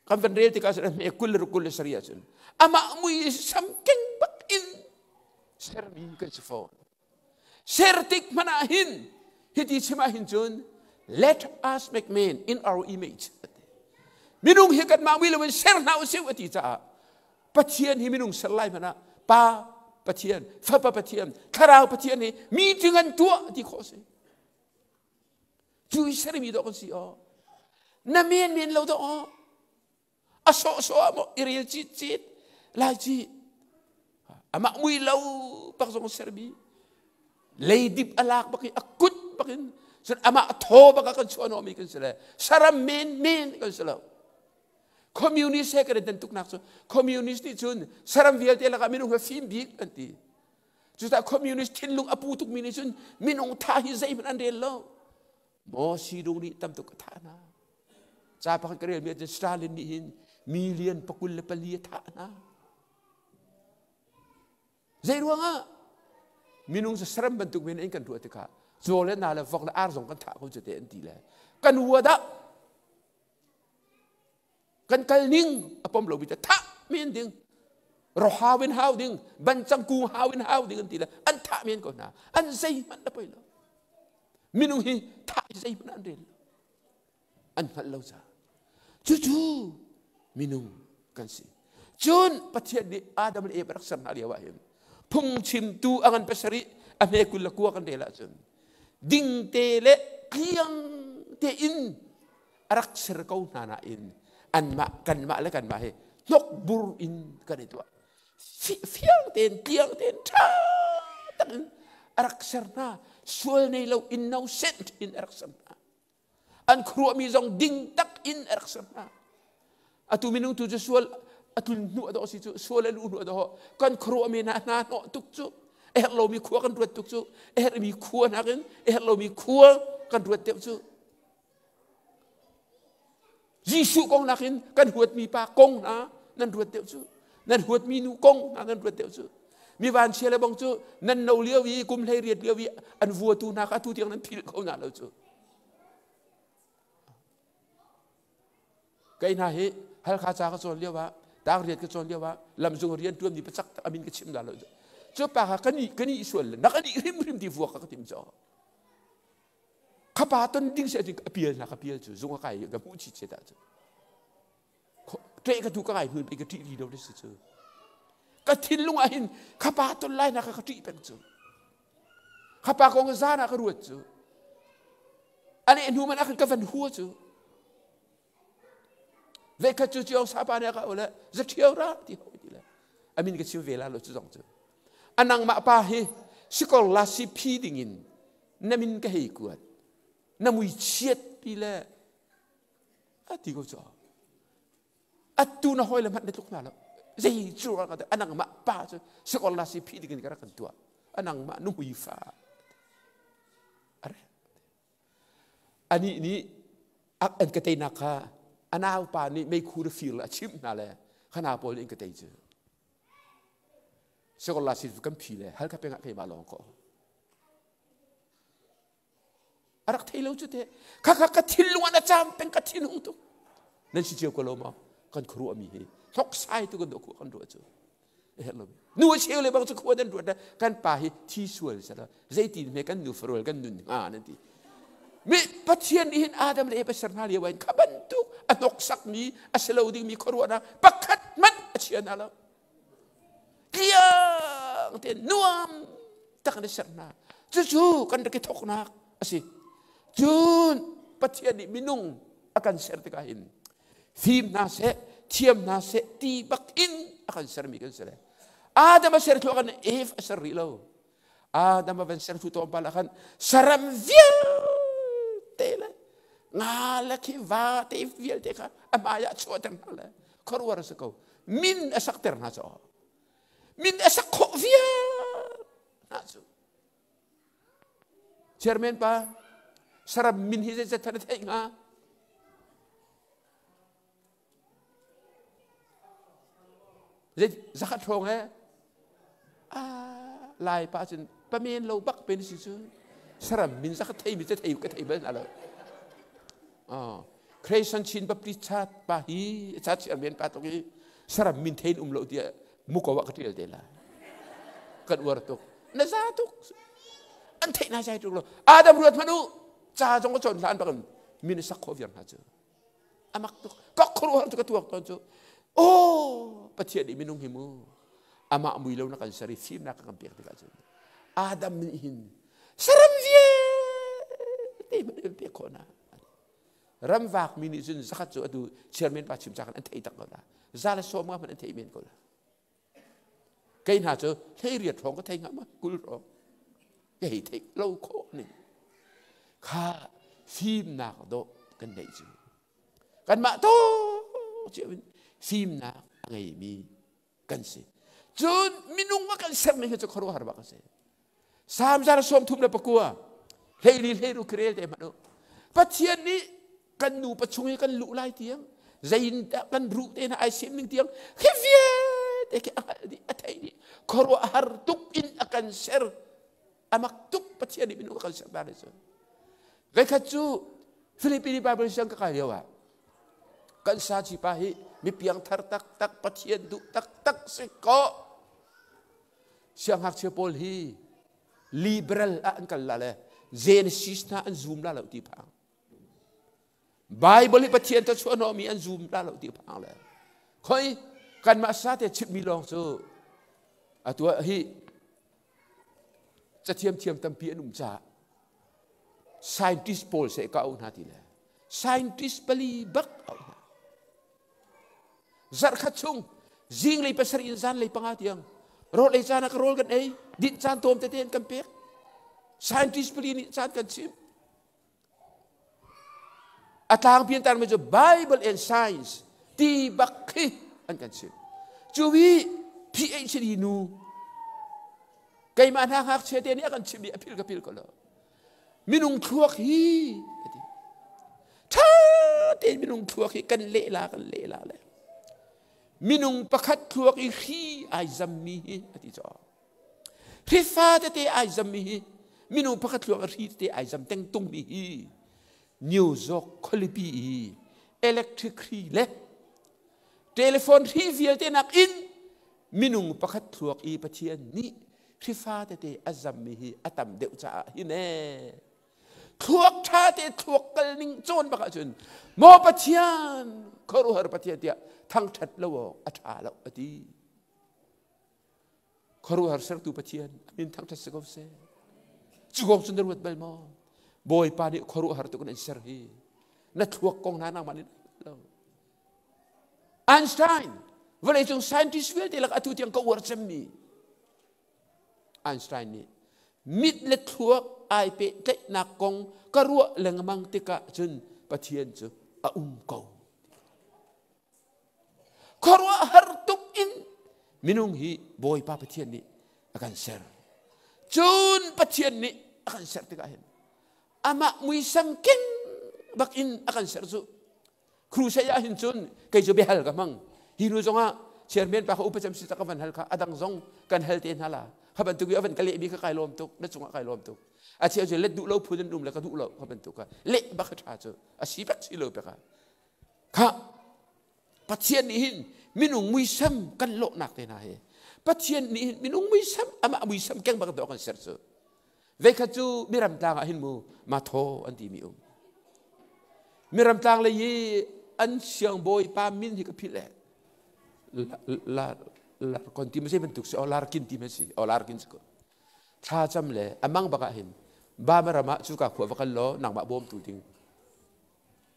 kan van rel tikah cun hme 20 le 27 ahcun amah mui sam keng bak in sermi kan si fawn. Ser tik hmanh ah hin hiti chim ah hin cun let us make man in our image. Minung hi kanmah mui loin ser hna usih a ti caah Pathian hi minung ser lai hmanh ah Pa Pathian, Fapa Pathian, Thlarau Pathian hi meeting an tuah ti khawh si. Cu i sermi dawh kan si aw. Na men men lo dawh aw. A sawhsawh ah maw i rel cit cit lai ci. Amah mui lo bak zong sermi. Leidip a lak bak i a kut bak in cun amah thaw bak ah kan chuah mi kan si le saram men men kan si lo. Communist he kan i dan tuknak cu communist nih cun saram vialte lakah minung hi fim bik an ti. Cucaah communist thinlung a pu tukmi nih cun minung tha hi zeihmanh an rel lo. Maw sidung nih tam tuk a thah hna. Ca pakhat ka relmi ahcun Stalin nih hin million 24 a thah hna. Zei ruangah minung cu saram bantuk men in kan ruah tikah caw le na le vok le ar zong kan thah ko cu te an ti le kan hua dah kan kal ning a pom lomi te thah men ding rohau in hau ding bancang kung hau in hau ding an ti le an thah men ko hna an zeihmanh a poi lo minung hi thah zeihmanh an rel lo an hngalh lo caah cucu minung kan si cun Pathian nih Adam le Eve rak ser hna lio ah hin phungchimtu a ngan pasarih a hme 29 kan rel ahcun dingte le tliang tein a rak ser ko hna nain anmah kanmah le kanmah hi hnokbur in kan i tuah fiang tein tliang tein ṭha takin a rak ser hna sual nei lo innocent in a rak ser hna an khuaruahmi zong ding tak in a rak ser hna atu minung tu cu sual a tlun hnu a dawh si cu sual a luh hnu a dawh kan khuaruahmi hna hna hnawh tuk cu a herh lomi khua kan ruat tuk cu a herhmi khua nakin a herh lomi khua kan ruat deuh cu Jesuh kong nakin kan huatmi pa kong hna nan ruat deuh cu nan huatmi nu kong hna nan ruat deuh cu mi vanchia le bang cu nan no lio i kum 18 lio i an vuatu hna kha atu tiang nan philh kho hna lo cu kei hna hi Halkha ca ka cawn lio ah tang riat ka cawn lio ah lamzung rian tuan mi pacak amin ka chim la lo cu pa kha kani kani sual le nak ani hrim hrim ti vuak ka tim cho Khapa ton ding si ahcun a pial hna ka pial cu zung a kai ka hmuh chit chet ahcun ṭeh ka tu ka ngai hnu ka ṭih ri lo si cu ka thinlung ah hin khapa ton lai na ka ka ṭih peng cu khapa kong zan ah ka ruat cu ane hnu man ah khan ka van hua cu Vekhat cu Ciong sapa nih a ka le za ṭhio ra ti ho ti le amin ka chim ve la lo cu zong cu a nangmah pa hi sikor la si phi dingin na min ka hei kuat na mui chiat ti le a ti ko cu atu na hawi le hmanh na tluk hna lo zei cu ka a nangmah pa cu sikor la si phi dingin ka rak kan tuah a nangmah nu mui fa Anih nih an ka teinak kha a naupa nih meikhu na fir le a chimh hna le kha hna pawl nih an ka tei cu. Sekolah si kan phi le Halkha peng ah keimah lawng ko. A rak thei lo cu te. Kha kha ka thinlung ah na caam peng ka thin hung tuk. Nan si cio ko lo maw? Kan khuaruah mi hi hlok sai tu kan do kan ruah cu. Nu a cheu le bang cu khua nan ruat kan pa hi thi sual sala zeitin hme kan nu farol kan nun hnga nan ti mi Pathian nih hin Adam le Eva ser hna lio in kha bantuk a hnoksak mi a si lo ding mi khuaruahnak pakhat hmanh a chia hna lo tliang te nuam tak in a ser hna cucu kan rak i thoknak a si cun Pathian nih minung a kan ser tikah hin fim hna seh thiam hna seh ti bak in a kan sermi kan si le Adam a ser thlu kan Eve a ser rih lo Adam a van ser thlu tawm pal ah khan saram vialte le nga le khi va te vialte kha a hmai ah chuahter hna le khuaruar a si ko min a sakter hna caw min a sak khawh vial. hna cu. Chairman pa, saram min hi zeizat na theih hnga? Zei zakhat hrawng he? Ah, Lai pa cun pamen lo bak pen si cu. Saram min zakhat thei mi cu thei ka thei bal hna lo. Oh, Creation Chin Baptist Church pa hi church chairman pa tuk i saram min thein um lo tiah muko ah ka tial te la. Kan uar tuk. Na za tuk. An theih na zai tuk lo. Adam ruat hmanh u. Ca zong ka cawn hlan bakin min sak kho viar hna cu. Amak tuk. Ka khuaruahar cu ka tuak tawn cu. Oh, Pathian nih minung hi mu. Amah mui lo na kan ser i fimnak ka kan pek tikah cun Adam nih hin saram vialte hmanh an pek khawh hna. Ramvak mi nih cun zakhat cu atu chairman pa chim cakan an thei tak ko la. Za le sawm nga hmanh an thei men ko la. Kei hna cu 18 hrawng ka thei hnga ma 20 hrawng. Ka hei theih lo khawh ning. Kha fimnak dawh kan neih cu. Kanmah to cio in fimnak a ngeimi kan si. Cun minung a kan sermi hi cu khuaruahhar bak a si. Salm 139, 14 16 rel te hmanh u. Pathian nih kan nu pachung i kan luh lai tiang zeitindah kan ruh te hna ai siam ning tiang khi vialte khi a hngalh dih a theih dih khuaruahhar tuk in a kan ser amak tuk Pathian nih minung a kan ser ta ne cu Voikhat cu Philippine Bible siang ka kai lio ah kan saci pa hi mi piangthar taktak Pathian duh taktak si ko siangngakchia pawl hi liberal ah an kal la le Genesis hna an zoom la lo ti phang Bible hi Pathian ta chuah mi an zoom la lo ti phang le khoi kanmah sa te chimmi lawng cu atu hi cathiam thiam tampi an um caah scientist pawl seh ka auh hna ti le scientist pali bak auh hna zarhkhat chung zinglei 7 in zanlei 5 tiang rawl ei caan ah ka rawl kan ei dinh caan tawm tete an kan pek scientist pali nih caan kan chim A tlangpi an tarmi cu Bible and Science ti bak khi an kan chimh. Cu hi PhD nu keimah hna ngakchia te nih a kan chimh i a phil ka phil ko lo. Minung thluak hi ati. Tha tein minung thluak hi kan leh la kan leh la le. Minung pakhat thluak i hri ai zammi hi ati caw. Hri fa tete ai zammi hi minung pakhat thluak a hri tete ai zam tengtungmi hi New York khualipi i electric hri le telephone hri vialte nak in minung pakhat thluak i Pathian nih hrifa tete a zammi hi a tam deuh caah hin ee thluak ṭha te thluak kal ning cawn bak ahcun maw Pathian khuaruahhar Pathian tiah thangṭhat lo awk a ṭha lo a ti. Khuaruahhar sertu Pathian a min thangṭhat si ko seh. Cu kong cun na ruat bal maw? Bawipa nih khuaruahhar tuk in an ser hi. Na thluak kong hna nangmah nih lo. Einstein, vawleicung scientist vialte lak atu tiang ka uar cemmi. Einstein nih mit le thluak ai pehtlaihnak kong ka ruah lengmang tikah cun Pathian cu a um ko. Khuaruahhar tuk in minung hi Bawipa Pathian nih a kan ser. Cun Pathian nih a kan ser tikah hin amah muisam keng bak in a kan ser cu. Crusade ah hin cun kei cu biahal ka hmang. Hi nu zongah chairman pa kha upa cem si ka van hal kha adang zong kan hal te hna la. Kha bantuk i a van ka lehmi kha kai lawm tuk, na cungah kai lawm tuk. A cheu cu let duh lo phun an um le ka duh lo kha bantuk kha leh bak kha ṭha cu a si bak si lo pek ah. Kha Pathian nih hin minung muisam kan lawhnak te hna hi Pathian nih hin minung muisam amah muisam keng bak dawh kan ser cu veikhat cu miram tlang ah hin mu mathaw an timi um miram tlang lei i an siangbawi pa min hi ka philh eh la la kon ti ma sei bantuk si o larkin ti ma si o larkin si ko thla cam le amang bak ah hin ba ma ram ah cu ka khua va kal law nangmah bawmtu ding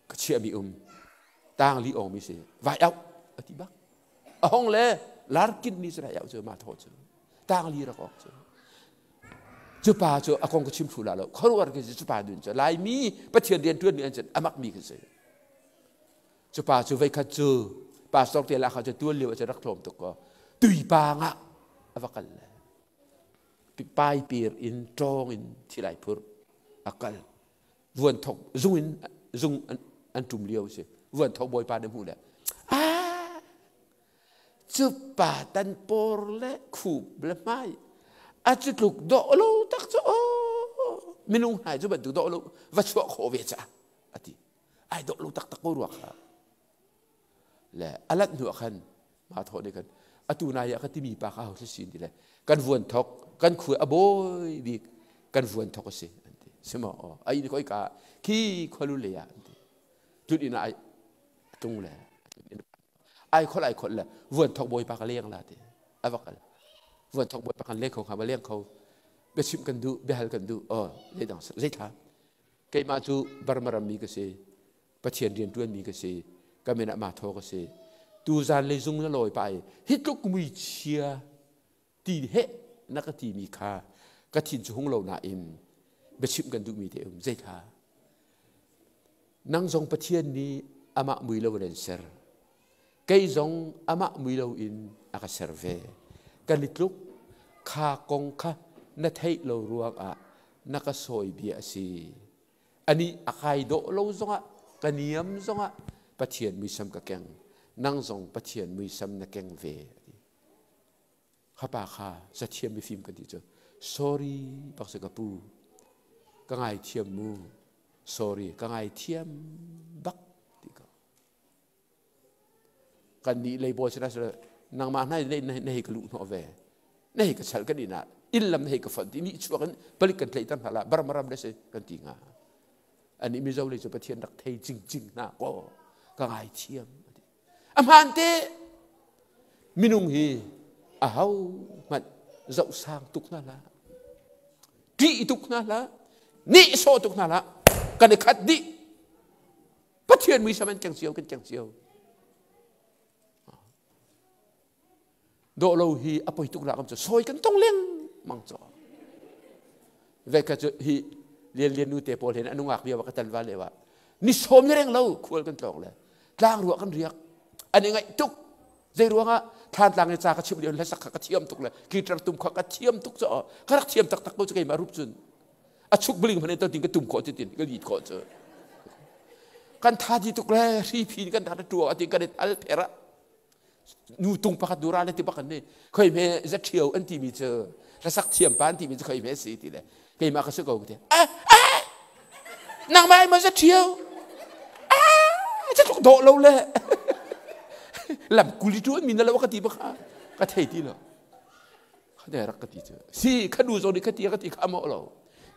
ka chiahmi um tang li ong mi si vai au a ti bak a hong le larkin ni cu au cu ma thaw cu tang li rak ok cu cu pa cu a kong ka chim thlu la lo khuaruar ke cu pa dun cu laimi pathian rian tuan mi an cun amak mi khi si cu pa cu veikhat cu pastor te la kha cu tuan lio a rak tlawm tuk ko tui pa nga a va kal le. Paipir in ṭawng in thilai phur a kal. Vuan thok zung in zung an ṭum lio si. Vuan thok bawipa nih hmuh le ah cu pa tan por le khup le hmai a cu tluk dawh lo tak cu aw minung hnai cu bantuk dawh lo va chuah khawh ve ca a ti. Ai dawh lo taktak ko rua kha. Le a lanh hnu ah khan ma thawh nih khan atu nai ah ka timi pa kha ho sin ti le kan vuan thok kan khu a bawi bik kan vuan thok a si an ti simo aw ai ni koi ka khi kholu le ah an ti tun ina ai tung le ai khol ai khol le vuan thok bawi pa ka leng la ti a va kal vuan thok bawi pa kan leng kho kha ba leng kho biachim kan duh biahal kan duh aw zeidang zeithla keimah cu Burma rammi ka si Pathian rian ṭuanmi ka si ka min ah ma thaw ka si tu zan le zung na lawi pa i hi tluk muichia ti he na ka timi kha ka thin cu hung lo nain biachimh kan duhmi te um zeithla nang zong Pathian nih amah mui lo in an ser kei zong amah mui lo in a ka ser ve kan i tluk kha kong kha na theih lo ruangah na ka sawi bia a si Anih a kai dawh lo zongah ka niam zongah Pathian muisam ka keng. Nang zong Pathian muisam na keng ve. Ati. Kha pa kha zathiam mifim kan ti cu. Sorry bak si ka pu. Ka ngaithiam mu. Sorry ka ngaithiam bak ti ko. Kan nih leibawl sila sila nangmah hna na hei ka luh hnawh ve. Na hei ka chal kan inn ah inn lam na hei ka fonh ti nih chuak in palik kan tlaihter hna la barmaram le si kan ti hnga. Anih Mizo lei cu Pathian rak thei cingcing hna kaw ka ngaithiam. A hmaan te minung hi aho hmanh zoh sang tuk hna hlah. Ṭih tuk hna hlah. Nihsawh tuk hna hlah. Kan i khat dih. Pathian muisam an keng cio kan keng cio. Dawh lo hi a poi tuk la kam cu sawi kan tong leng mang cho. Ve ka cu hi lian lian nu te pawl hin anungak bia wa ka tal va le wa ni som ni reng lo khual kan tlong le tlang ruah kan riak an i ngaih tuk zei ruangah thlan tlang i ca ka chim lio le sak kha ka thiam tuk le guitar tum kha ka thiam tuk cho ka rak thiam taktak ko cu keimah rup cun a chuk bling hmanh in tin ka tum khawh ti tin ka lit khawh cu kan tha di tuk le hri phi kan tha tua ati kan al phera nu tung pakhat nu ra le ti bak an ni khoi me za ṭhio an ti mi cu hlasak thiam pa an ti mi cu khoi me si ti le keimah ka si ko ti ah ah nangmah ai ma za ṭhio ah za tluk dawh lo le lam kuli tu an mi na lo ka ti bak ka thei ti lo Khate rak ka ti cu si kha nu zong nih ka ti ka ti kha maw lo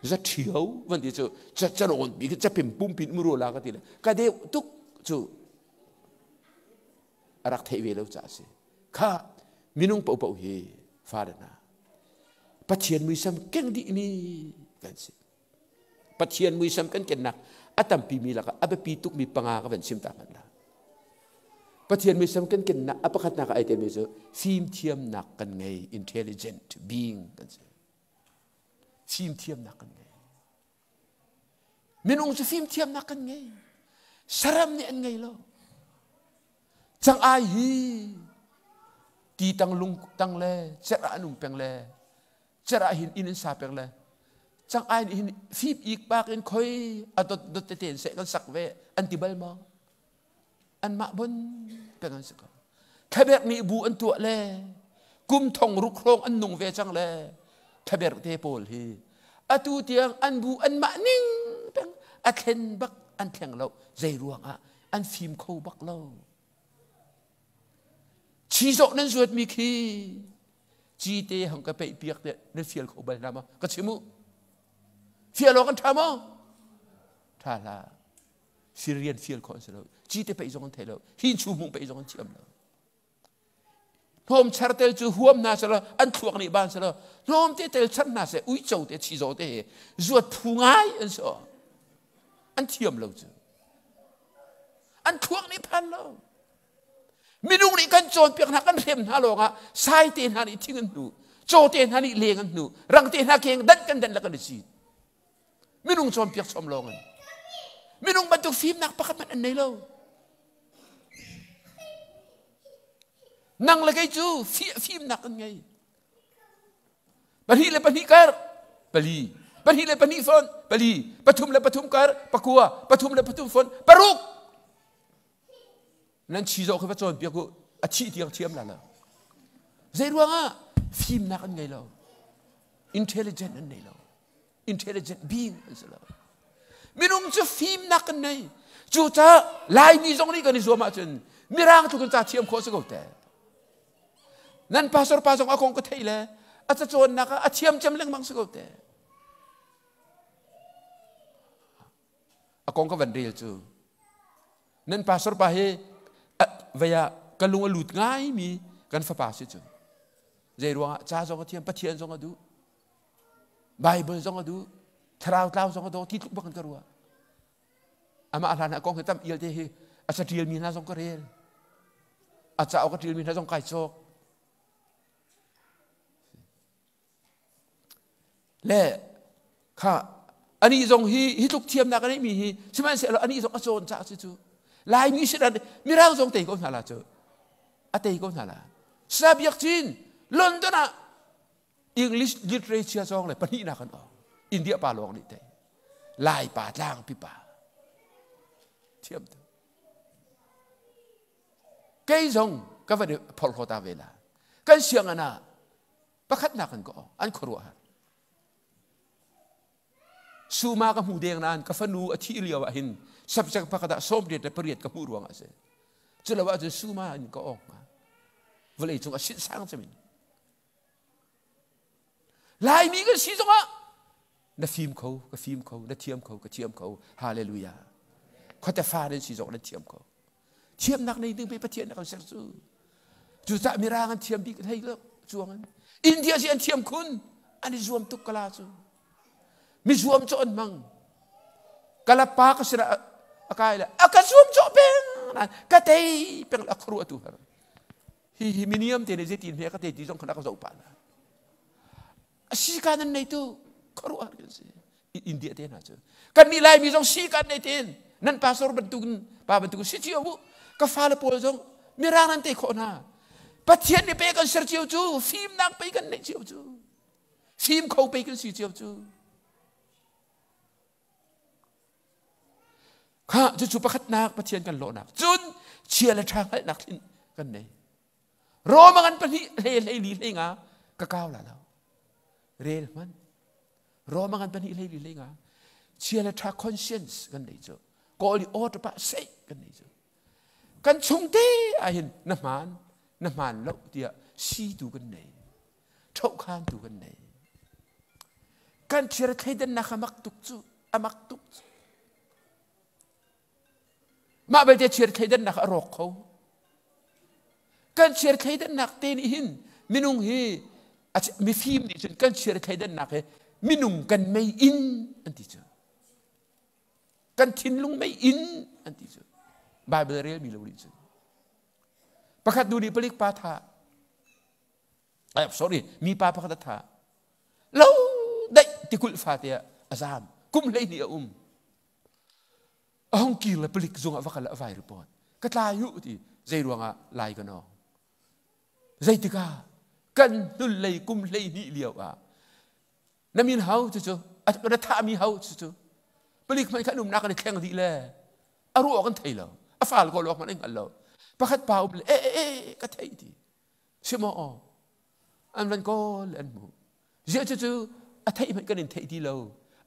za ṭhio van ti cu ca canawn bi ca pim pumpin muru la ka ti le ka deuh tuk cu a rak theih ve lo ca si kha minung paohpaoh hi fale hna Pathian muisam keng dih mi kan si Pathian muisam kan kennak a tampi mi lakah a biapi tukmi panga ka van chim ta hmanh la. Pathian muisam kan kennak a pakhatnak ai telmi cu fimthiamnak kan ngei intelligent being kan si. Fimthiamnak kan ngei. Minung cu fimthiamnak kan ngei. Saram nih an ngei lo. Cang ai hi ti tang lung tang le cerh ah an um peng le cerh ah hin inn an sa peng le cang ai nih hin fip ik pak in khoi a dot dot tete in seh kan sak ve an ti bal maw an mah bon peng an si ko thlabek nih bu an tuah le kum thong ruk hrawng an nung ve cang le thlabek te pawl hi atu tiang an bu an mah ning peng a thlen bak an thleng lo zei ruang ah an fim kho bak lo Chizawh nan zuatmi khi cite hang ka peih piak te nan fial kho bal hna maw? Ka chim u. Fial awk an ṭha maw? Ṭha hlah. Sirian fial khawh an si lo. Cite peih zong an thei lo. Hin chu hmung peih zong an thiam lo. Hnawm char tel cu huam hna selaw an thluak nih ban selaw hnawm te tel char hna seh uico te chizaw te he zuat phu ngai an si an thiam lo cu an thluak nih phan lo Minung nih kan cawnpiak hna kan hrem hna lawngah sai te hna nih thing an hnu, caw te hna nih leng an hnu, rang te hna keng dan kan dan le kan i cit. Minung cawnpiak chom lawng in. Minung bantuk fimnak pakhat hmanh an nei lo. Nang le kei cu fimnak kan ngei. Pahnih le pahnih kar pali. Pahnih le pahnih fon pali. Pathum le pathum kar pakua. Pathum le pathum fon paruk. Nan chi zawh khi va cawn piak u. A thih tiang thiam la lo. Zei ruangah fimnak an ngei lo. Intelligent an nei lo. Intelligent being an si lo. Minung cu fimnak kan nei. Cucaah Laimi zong nih kan i zuam ahcun Mirang tluk in ca thiam khawh si ko te. Nan pastor pa zong a kong ka theih le a cacawnnak ah a thiam cem lengmang si ko te. A kong ka van rel cu nan pastor pa hi vei ah ka lung a lut ngaimi kan fapa si cu. Zei ruangah ca zong a thiam, Pathian zong a duh. Bible zong a duh, thlarau tlau zong a daw, ti tluk bak in ka ruah. Amah hlan ah kong hi tam ial te hi a ca mi hna zong ka rel. A cauk a ṭialmi hna zong kai cawk. Le kha anih zong hi hi tluk thiamnak a neihmi hi sihmanhsehlaw anih zong a cawn caah si cu Laimi si dan Mirang zong tei ko hna la cu a tei ko hna la Sa Biak Cin London ah English literature zong le pahnihnak an awng India pa lawng nih tei Lai pa tlang pipa thiam tu kei zong ka van i phorhlaw ta ve la kan sianginn ah pakhatnak an ka awng an khuaruah har suma ka hmu deng nain ka fanu a thih lio ah hin subject pakhat ah 88 ka hmuh ruang ah si cu lo ahcun suma in ka awng hnga vawlei cung a sinh sang camin Laimi kan si zongah na fim kho, ka fim kho, na thiam kho, ka thiam kho. Hallelujah. Khuate fa nan si zong nan thiam kho. Thiamnak nei ding pe Pathian na kan ser cu. Cucaah mirang an thiam bik hlei lo cuang in. India si an thiam khun an i zuam tuk kala cu. Mi zuam cu an hmang. Kala pa ka sira a kai le a ka zuam cawh peng ka tei peng a khuaruah tu har. Hi hi miniam te nih zeitin hme ka te ti zong khan a ka zoh pah na. A si ka nan nei tu khuaruahhar kan si. India te hna cu. Kan nih Laimi zong si kan nei tin. Nan pastor bantukin pa bantukin si cio bu. Ka fale pawl zong mirang nan te khawh hna. Pathian nih pe kan ser cio cu fimnak pe kan neih cio cu. Fim kho pe kan si cio cu. Kha cucu pakhatnak Pathian kan lawhnak. Cun chia le ṭha hngalhnak thlin kan nei. Roma ngan pahnih hle hlei li hlei nga ka kau la lo. Rel hman. Roma ngan pahnih hlei li hlei nga. Chia le ṭha conscience kan nei cu. Kawl i aw pa sei kan nei cu. Kan chung te ahhin na hmaan na hmaan lo tiah situ kan nei. Ṭhohkhantu kan nei. Kan thir thleidannak a mak tuk cu a mak tuk cu. Mah belte thir thleidannak a rawk kho. Kan thir thleidannak te nih hin minung hi mifim nih cun kan thir thleidannak hi minung kan mei in an ti cu. Kan thinlung mei in an ti cu. Bible relmi lo nih cun. Pakhat nu nih palik pa tha sorry mipa pakhat a thah lo daih tikulh fate ah a zam kum 12 a um a hong kir le palik zung ah va kal a vai report ka tlai u ti zei ruangah lai ka nawng zeitikah kan hnul kum 12 lio ah na min hau cu cu na thahmi hau cu cu palik hmanh khan umnak kan i thleng dih le a ruah kan thei lo a fal ko lawk hmanh an hngal lo pakhat pa um le e e e ka thei ti si maw aw an van kawl an hmuh ziah cu cu a theih hmanh kan in theih ti lo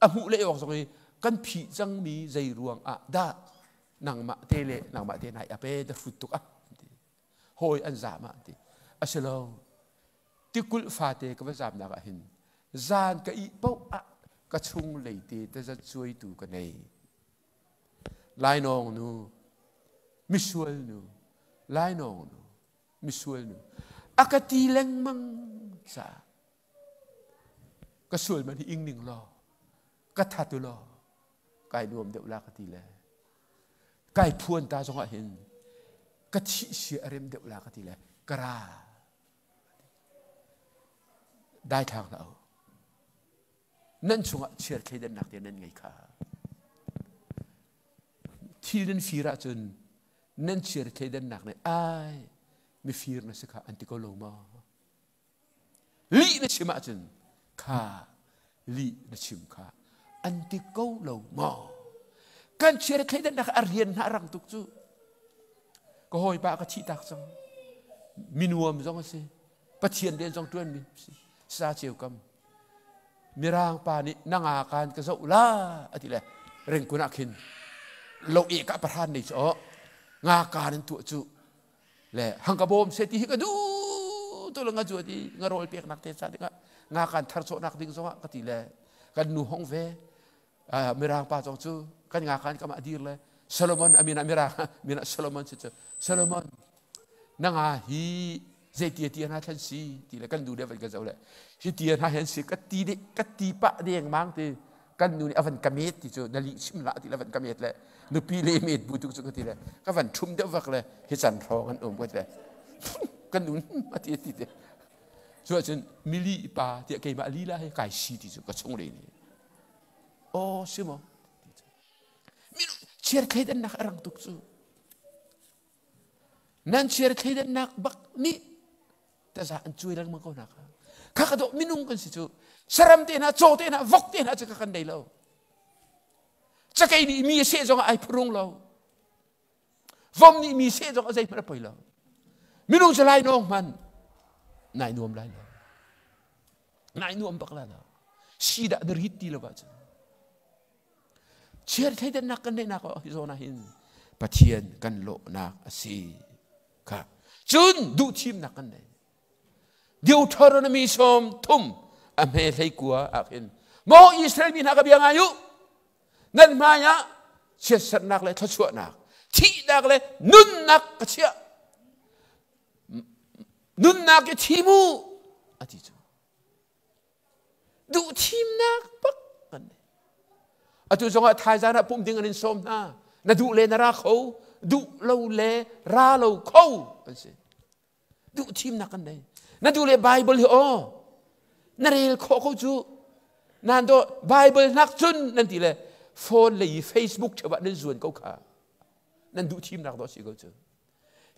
a hmuh le awk zong i kan phih cangmi zei ruang ah dah nangmah te le nangmah te nai ape da hrut tuk ah hawi an zam ah ti asilo tikulh fate ka va zamnak ah hin zan ka ih paoh ah ka chung leite tazat cuaitu ka nei lainawng nu misual nu lainawng nu misual nu a ka ti lengmang caah ka sual man hi ing ning law ka that u law kai nuam deuh la ka ti le kai phuan ta zongah hin ka thih sia a rem deuh la ka ti le ka ra dai thlang hlah u nan chungah chiar thleidannak te nan ngei kha thil nan fir ahcun nan chiar thleidannak nih ai mifir na si kha an ti ko lo maw lih na chim ahcun Kha lih na chim kha an ti ko lo maw? Kan chia thleidannak a rian hna rang tuk cu. Ka hawipa ka thih tak cang. Minuam zong a si. Pathian rian zong ṭuan mi si. Sa ceu kam. Mirang pa nih na nga kan ka zoh la ati le ringkun ah khin lo e ka pahran nei cu nga kan in tuah cu le hang ka bawm se ti hi ka duh tu le nga cu ti nga rawl pek nak te ca dingah nga kan thar chawh nak ding zongah ka ti le kan nu hong ve mirang pa zong cu kan nga kan kam ah dir le Solomon amina mirang mina Solomon si cu Solomon na nga hi zei tia hna thlan si ti le kan nu le van ka zo le hi tia hna hen si ka ti de ka ti pa deng mang ti kan nu nih avan ka met ti cu na lih chim la ti le van ka met le nupi le met bu tu cu ka ti le ka van thum deuh vak le hi chan hrawng an um ka ti le kan nu a ti ti te cu ahcun mili pa tiah keimah lila he kai si ti cu ka chung le ni aw si maw chiar thleidannak a rang tuk cu nan chiar thleidannak bak nih taza an cuai lengmang ko hna kha kha ka dawh minung kan si cu saram te hna caw te hna vok te hna cu ka kan nei lo cakei nih mi a seh zong ah ai phurung lo vom nih mi seh zong a zeihmanh a poi lo minung cu lai nawng hman nai nuam lai lo nai nuam bak la lo si dah na rit ti lo ah cun chiar thleidannak kan neihnak hi zawn ah hin Pathian kan lawhnak a si kha cun duhthimnak kan nei Deuteronomy 30 a hme hlei kua ah khin maw Israel mi hna ka bia ngai u nan hmai ah chiatsernak le thluachuahnak thihnak le nunnak ka chiah nunnak i thim u a ti cu duhthimnak bak kan nei atu zongah thaizan ah pum ding an in sawm hna na duh le na ra kho duh lo le ra lo kho an si duhthimnak kan nei na duh le Bible hi aw na rel khawh ko cu nan do Bible nak cun nan ti le phone le i Facebook cheu ah nan zuan ko kha nan duh thimnak do si ko cu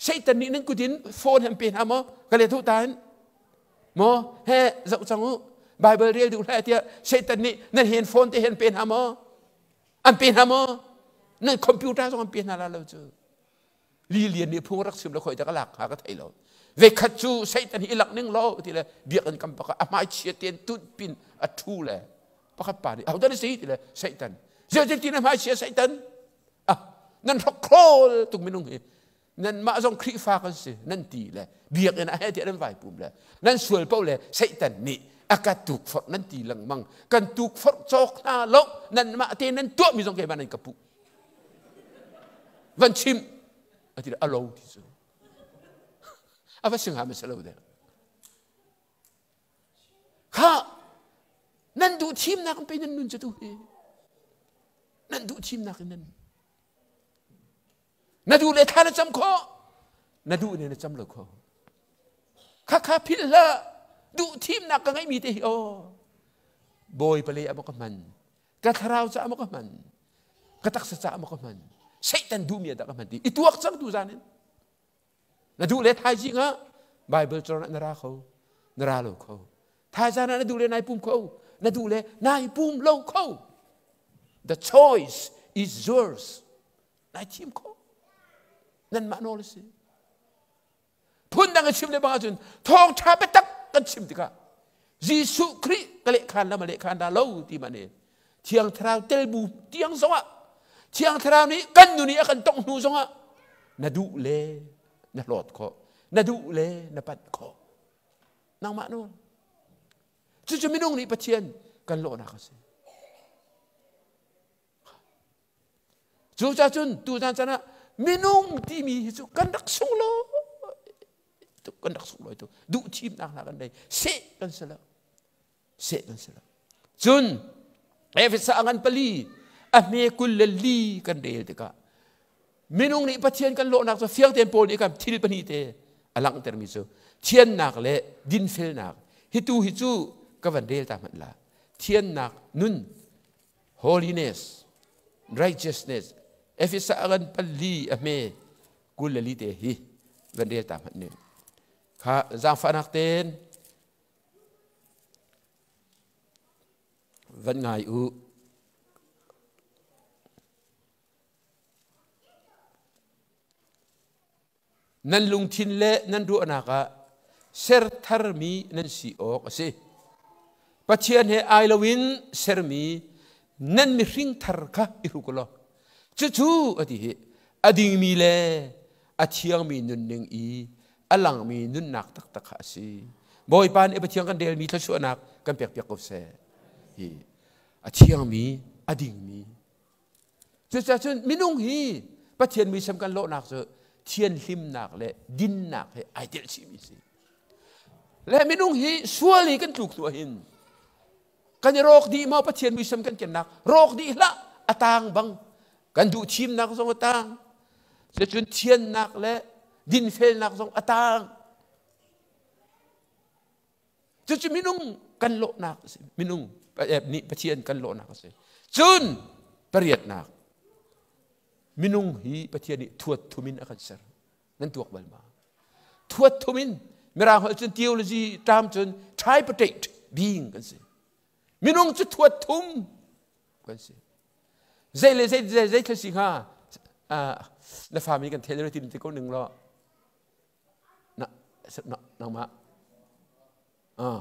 Satan nih nan kut in phone han pe hna maw ka le thu tan maw he zoh cang u Bible rel duh hlah tiah Satan nih nan hen phone te hen pe hna maw an pe hna maw nan computer zong an pe hna la lo cu Lilian nih phung rak chim le khoi ta ka lak hnga ka thei lo vekhat cu Satan hi lak ning lo ti le biakinn kam bak a hmai chia ten tut pin a thu le pakhat pa nih ahodah na si ti le Satan zeicah ti na hmai chia Satan ah nan hrok khawl tuk minung hi nan mah zong Khrihfa kan si nan ti le biakinn ah he tiah nan vai pum le nan sual po le Satan nih a ka tukforh nan ti lengmang kan tukforh cawk hna lo nan mah te nan tuah mi zong keimah nan ka puh van chim a ti a lo ti cu a va sing ha ma lo de kha nan duh thimnak in pe nan nun cu tu hi nan duh thimnak in nan na duh le thla na cam khawh na duh ne na cam lo kho kha kha philh hlah duh thimnak ka ngeihmi te hi aw bawi pale a ka hman ka thlarau caah maw ka hman ka taksa caah maw ka hman Satan duhmi ah dah ka hman ti i tuak cang tu zan in na duh le thaizing ah Bible cawn ah na ra kho na ra lo kho thaizan ah na duh le nai pum kho na duh le nai pum lo kho the choice is yours nai thim kho nanmah nawl a si Phundang a chim le bang ahcun thawngṭha biatak kan chim tikah Jesuh Khrih ka lehkhan lam a lehkhan dah lo ti man in Thiang Thlarau tel bu tiang zongah Thiang Thlarau nih kan nun i a kan tongh hnu zongah na duh le na hlawt khawh na duh le na panh khawh nangmah nawl cucu minung nih Pathian kan lawhnak a si Cucaah cun tuzan chan ah minung timi hi cu kan rak sunglawi tuk kan rak sunglawi tuk duh thimnak hna kan nei seh kan si lo seh kan si lo cun Efesa a ngan pali a hme 24 kan rel tikah minung nih Pathian kan lawhnak cu fiang tein Paul nih kan thil pahnih te a langhtermi cu thiannak le dinfelnak hi tu hi cu ka van rel ta hmanh la thiannak nun holiness, righteousness, Efesa ngan pali a hme 24 te hi van rel ta hmanh ning. Kha zaangfahnak ten Van ngai u. Nan lungthin le nan ruahnak ah ser tharmi nan si awk a si. Pathian he ai loin sermi nan mihring thar kha i hruk law cucu a ti hi a dingmi le a thiangmi nunning i a langmi nunnak taktak kha a si. Bawipa nih Pathian kan relmi thluachuahnak kan pekpiak ko seh. Hi a thiangmi, a dingmi Cucaah cun minung hi Pathian muisam kan lawhnak cu thianhlimnak le dinnak he ai telh chihmi si. Le minung hi sual i kan tluk hnu ahhin kan i rawk dih maw Pathian muisam kan kennak rawk dih hlah a tang bang kan duh thimnak zong a tang cucun thiannak le dinfelnak zong a tang Cucu minung kan lawhnak a si. Minung nih Pathian kan lawhnak a si. Cun pariatnak minung hi Pathian nih thuat thum in a kan ser. Nan tuak bal ma? Thuat thum in Mirang holh cun theology term cun tripartite being kan si. Minung cu thuat thum kan si. Zei le zei zei zei thil si hnga na fami kan thel tin ti ko ning law na na nangmah ah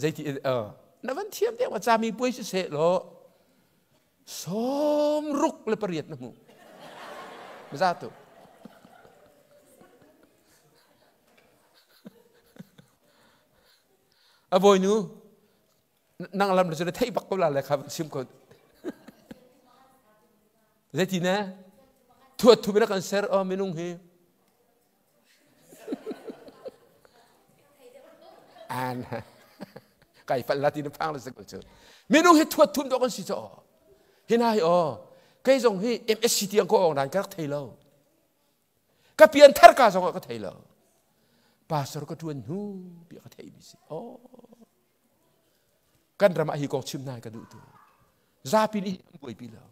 zeiti na van thiam deuh a cami puai si seh law 68 na hmuh za tu A bawinu nang lam cu na theih bak ko la le kha van chim ko. Zeiti ne? Thuat thu in a kan ser o minung hi. An kai fal la ti na phang le se ko cu. Minung hi thuat thum do kan si cho. Hi na hi o kei zong hi MSc tiang ko ong dan ka rak thei lo. Ka pianthar ka zong ah ka thei lo. Pastor ka ṭuan hnu bia ka theimi si. Oh. Kan ram ah hi kong chim hna ka duh tu. Zapi nih an buaipi lo.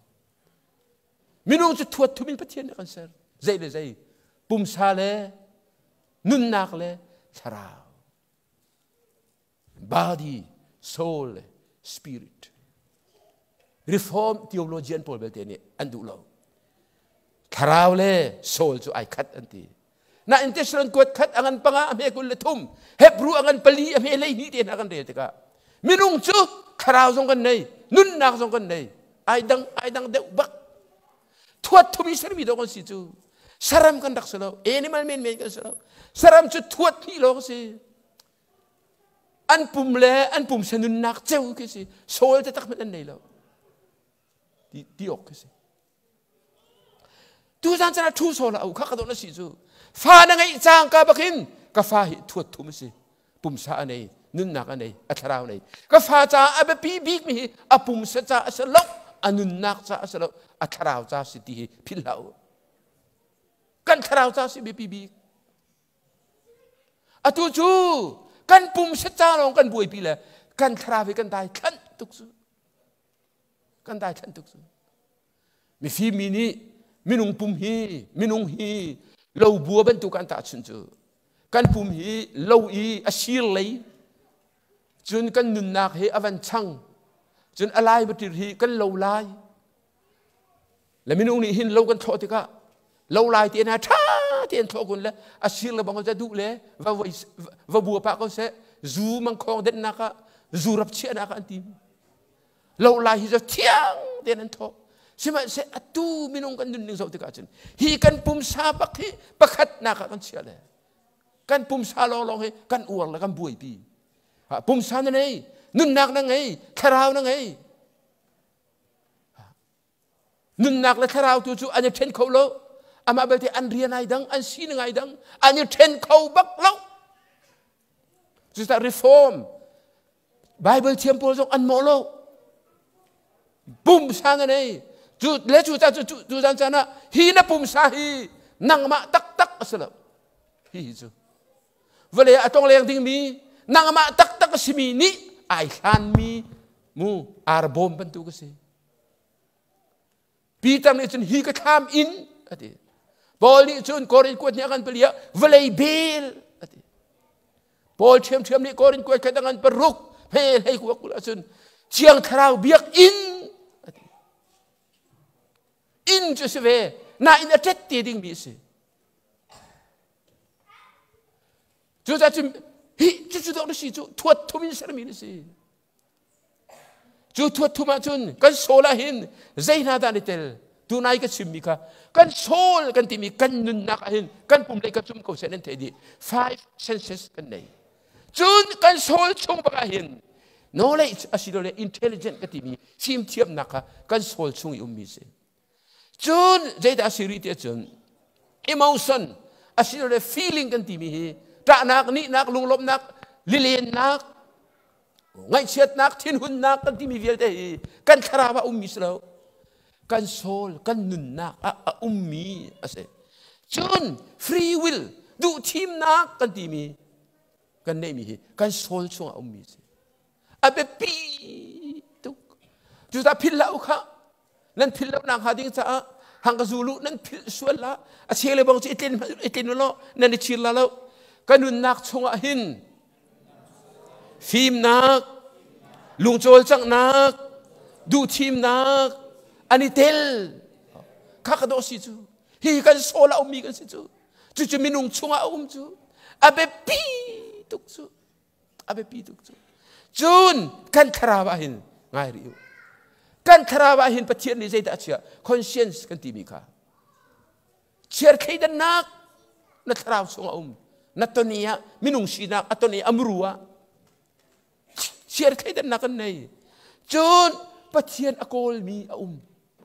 Minung cu thuat thum in Pathian nih kan ser. Zei le zei. Pumsa le nunnak le thlarau. Body, soul le spirit. Reform theologian pawl belte nih an duh lo. Thlarau le soul cu ai khat an ti. Na in Thessalon kuat khat a ngan panga a hme 23, Hebrew a ngan pali a hme 12 te hna kan rel tikah minung cu thlarau zong kan nei, nunnak zong kan nei. Ai dang ai dang deuh bak. Thuat thumi sermi dawh kan si cu. Saram kan rak si lo, animal men men kan si lo. Saram cu thuat hnih lawng si. An pum le an pumsa nunnak ceu khi si soul te tak hmanh an nei lo ti ti awk khi si tu zan cana thu so la au kha ka dawh na si cu fa na ngeih cang ka bakin ka fa hi thuat thum si pumsa a nei nunnak a nei a thlarau nei ka fa ca a biapi bik mi hi a pumsa ca a si lo a nunnak ca a si lo a thlarau ca si ti hi philh hlah u kan thlarau ca si biapi bik Atu cu kan pumsa ca lawng kan buaipi le kan thlarau hi kan dai thlanh tuk cu. Kan dai thlanh tuk cu. Mifim mi nih minung pum hi minung hi lo bua bantuk an tahchunh cu. Kan pum hi lo i a sir lei cun kan nunnak hi a van chang cun a lai batir hi kan lo lai Le minung nih hin lo kan thlawh tikah lo lai te na ṭha tein thlawh kun le a sir le bang duh le va va bua pah ko seh zu mangkhawng dennak ah zu rap chiahnak ah an tim lo lai hi cu thiang tein an thawh sihmanhseh atu minung kan nunning zoh tikah cun hi kan pumsa bak hi pakhatnak ah kan chiah le kan pumsa lawnglawng hi kan uar le kan buaipi pumsa na nei nunnak na ngei thlarau na ngei Nunnak le thlarau tu cu an i ṭhen kho lo. Amah belte an rian ai dang, an sining ai dang, an i ṭhen kho bak lo. Cucaah reform Bible thiam pawl zong an mawh lo. Pumsa na nei. Cu le cu ca cu cu zan caan ah hi na pumsa hi nangmah taktak a si lo. Hi hi cu vawlei ah a tlongleng dingmi nangmah taktak a simi nih ai hlanmi mu arbawm bantuk a si. Peter nih cun hi ka thlam in a ti. Paul nih cun Korin kuat nih a kan pali ah vawlei bel a ti. Paul ṭhiamṭhiam nih Korin kuat khat a ngan paruk he hlei kuak kul ahcun Thiang Thlarau biakinn a ti. Inn cu si ve, nain a ṭet te dingmi a si. Cucaah cun hi cucu dawh na si cu thuat thum in sermi na si. Cu thuat thum ahcun kan soul ah hin zei hna dah an i tel? Tunai ka chimmi kha kan soul kan timi kan nunnak ah hin kan pum lei ka cum ko seh nan theih dih. Five senses kan nei. Cun kan soul chung bak ah hin knowledge asilole intelligent ka timi fimthiamnak kha kan soul chung i ummi si. Cun zeidah a si rih ti ahcun emotion asilole feeling kan timi hi ṭahnak, nihnak, lunglawmhnak, lilennak, ngaihchiatnak, thinhunnak kan timi vialte hi kan thlarau ah ummi si lo. Kan soul, kan nunnak ah a ummi a si. Cun free will, duhthimnak kan timi kan neihmi hi kan soul chungah ummi a si. A biapi tuk. Cucaah philh hlah u khah. Nan philh lo nak hnga ding caah hang ka zulu nan philh sual la a cheu le bang cu i tlin i tlin lo nan i chir la lo. Ka nunnak chungah hin fimnak, lungcawlcanghnak, duhthimnak an i tel. Kha ka dawh si cu. Hi kan soul a ummi kan si cu. Cucu minung chungah a um cu. A biapi tuk cu. A biapi tuk cu. Cun kan thlarau ah hin ngai rih u. Kan thlarau ah hin Pathian nih zeidah a chiah? Conscience kan timi kha. Chiar thleidannak na thlarau chung a um. Na toni ah minung sinak a toni a muru ah chiar thleidannak kan nei. Cun Pathian a kawlmi a um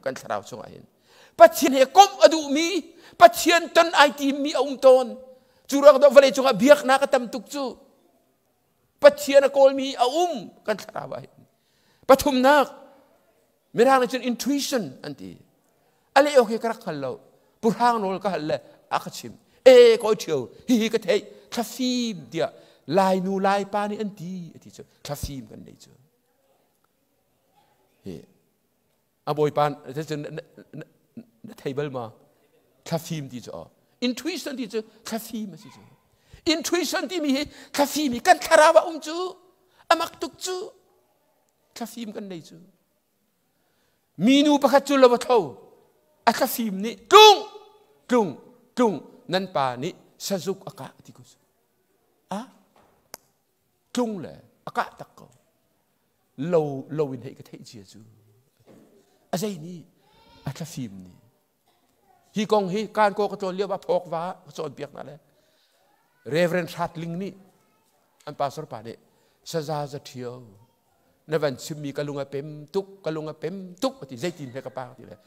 kan thlarau chungah hin. Pathian he komh a duhmi, Pathian ton ai timmi a um tawn. Cu ruang dah vawlei cungah biaknak a tam tuk cu. Pathian a kawlmi a um kan thlarau ah hin. Pathumnak, Mirang nih cun intuition an ti. A leh awk hi ka rak hngal lo. Purhang nawl ka hal le a ka chim. E kawi ṭhio, hihi ka theih, thlafim tiah Lai nu Lai pa nih an ti a ti cu thlafim kan nei cu. Hi a bawipa cun na thei bal ma thlafim ti cu intuition ti cu thlafim a si cu intuition timi hi thlafim hi kan thlarau ah um cu amak tuk cu thlafim kan nei cu minu pakhat cu lo a tho a thlafim nih tlung tlung tlung nan pa nih sazuk a kah ti ko a tlung le a kah tak ko lo lo in hei ka theih cia cu a zei nih a thlafim nih hi kong hi kan ko ka tlawn lio ah phawk va ka cawnpiak hna le Reverend Hratling nih an pastor pa nih saza za ṭhio na van chimmi ka lung a pem tuk ka lung a pem tuk a ti zeitin he ka pa ti le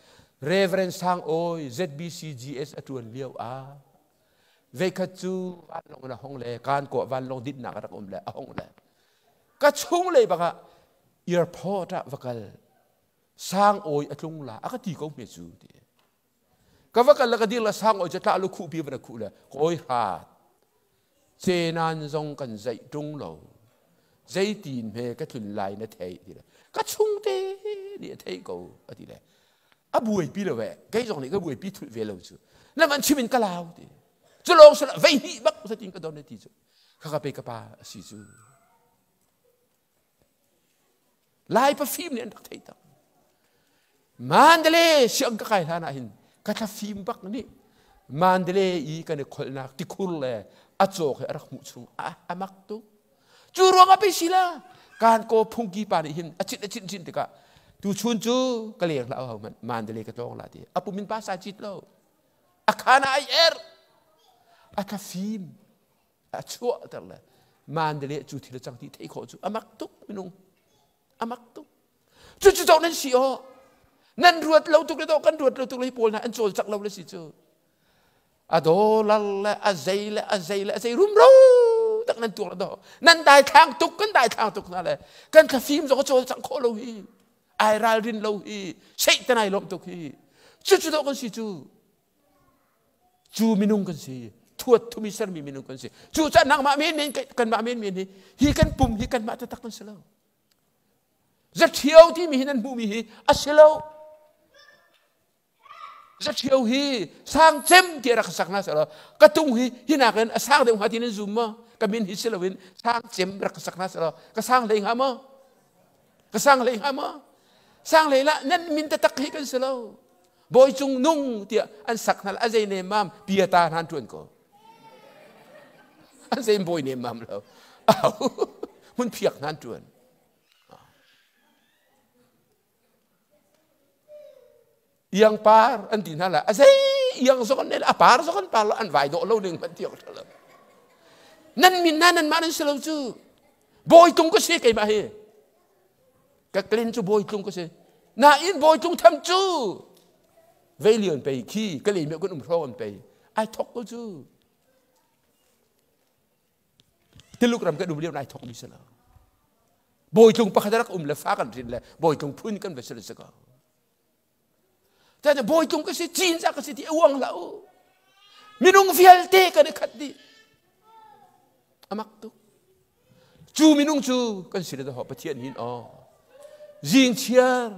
Reverend Sang Awi ZBCGS a ṭuan lio ah veikhat cu vanlawng in a hong le kan kawh vanlawng dinhnak a rak um le a hong le ka chung lei bak ah airport ah va kal Sang Awi a tlung la a ka ti ko hme cu ti ka va kal le ka dir le Sang Awi cu tlah lu khuh pi van a khuh le kawi hrat cenan zong kan zeih ṭung lo zeitin hme ka tlun lai na theih ti le ka chungte nih a theih ko a ti le a buaipi lo ve kei zong nih ka buaipi thulh ve lo cu na van chim in ka lau ti cu lawng sila vei hnih bak satin ka don na ti cu kha ka pe ka pa a si cu Lai pafim nih an rak theih tak. Mandalay siang ka kai hlan ah hin ka thlafim bak nih Mandalay i kan i kholnak tikhur le a cawk he a rak hmuh chung a mak tuk. Cu ruangah pei si la kan ko phungki pa nih hin a cit a cit cin tikah tu chun cu ka leng hlah ho hmanh Mandalay ka tlawng la ti a pumin pa sa cit lo a khana ai er a thlafim a chuahter le Mandalay cu thil a cang ti theih khawh cu a mak tuk minung a mak tuk cu cu cawk nan si aw nan ruat lo tuk le kan ruat lo tuk le hi pawl hna an cawl cak lo le si cu a dollar le a zei le a zei le a zei rumro tak nan tuak do nan dai thlang tuk kan dai thlang tuk hna le kan thlafim zong a cawl cang khawh lo hi ai ralrin lo hi satan ai lawm tuk hi cu cu do kan si cu Cu minung kan si. Thuat thumi sermi minung kan si. Cu cah nangmah men men kanmah men men hi hi kan pum hi kanmah taktak kan si lo. Zaṭhio timi hi nan hmuhmi hi a si lo. Zaṭhio hi sang cem tiah rak sak hna sehlaw ka tung hi hinak in a sang deuh hnga ti nan zum maw? Ka min hi si loin sang cem rak sak hna sehlaw ka sang hlei hnga maw? Ka sang hlei hnga maw? Sang hlei lah nan min taktak hi kan si lo. Bawi cung nung tiah an sak hna a zei nemmam piata hna an ṭuan ko. An zei bawi nemmam lo. Hmun phiak hna an ṭuan. Iang par an ti hna la a zei iang zong an nei a par zong an par lo an vai dawh lo ning hmanh tiang ṭha lo. Nan min hna nanmah nan si lo cu. Bawitlung ka si keimah hi. Ka klin cu bawitlung ka si. Nain bawitlung tham cu veilion pei khi ka le kan um hrawng an pei ai thok ko cu. Tuluk ram kan um lio nai thok mi si lo. Bawitlung pakhat rak um le fa kan rin le bawitlung phun kan va si le si ko. Tane bawitlung ka si cin za ka si ti uang la u. Minung vialte kan i khat dih. Amak tuk. Cu minung cu kan si le ho Pathian hin aw. Zing chiar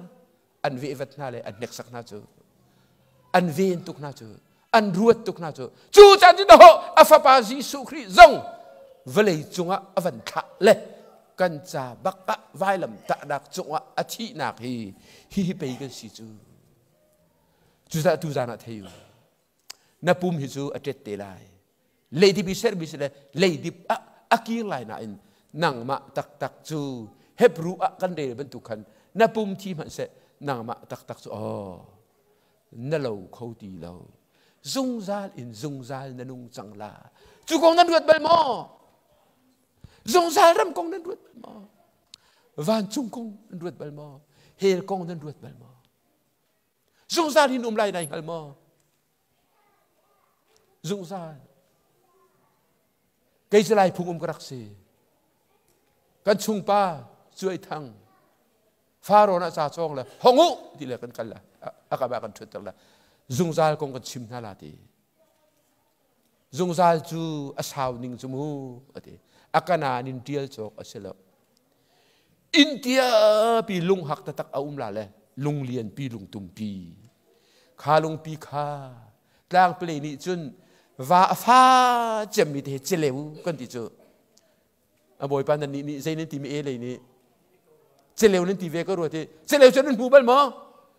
an vehvat hna le an hneksak hna cu an ven tuk hna cu an ruat tuk hna cu cu caan cu daho a fapa Jesuh Khrih zong vawlei cungah a van thlah le kan ca bak ah vailam tahnak cungah a thihnak hi hihi pei kan si cu cucaah tu zan ah thei u na pum hi cu a ṭet te lai leidip i sermi si le leidip ah a kir lai nain nangmah taktak cu Hebrew ah kan rel bantuk khan na pum thi hmanh seh nangmah taktak cu aw na lo kho ti lo zungzal in zungzal na nung cang la cu kong nan ruat bal maw zungzal ram kong nan ruat bal maw vancung kong nan ruat bal maw hell kong nan ruat bal maw Zungzal hin um lai nai hngal maw? Zungzal. Kei cu lai phung um ka rak si. Kan chungpa cuai thang Faro na ca cawng le hong u ti le kan kal la a ka ba kan ṭhutter la zungzal kong kan chim hna la ti. Zungzal cu a sau ning cu mu ati. A kana nin ṭial cawk a si lo. Inn tiapi lunghak taktak a um la le lunglianpi lungtumpi. Kha lungpi kha tlangpale nih cun va a fa cemmi te he celeu kan ti cu. A bawipa nan nih nih zei nan ti mi e lei nih celeu nan ti ve ka ruat i celeu cu nan hmu bal maw?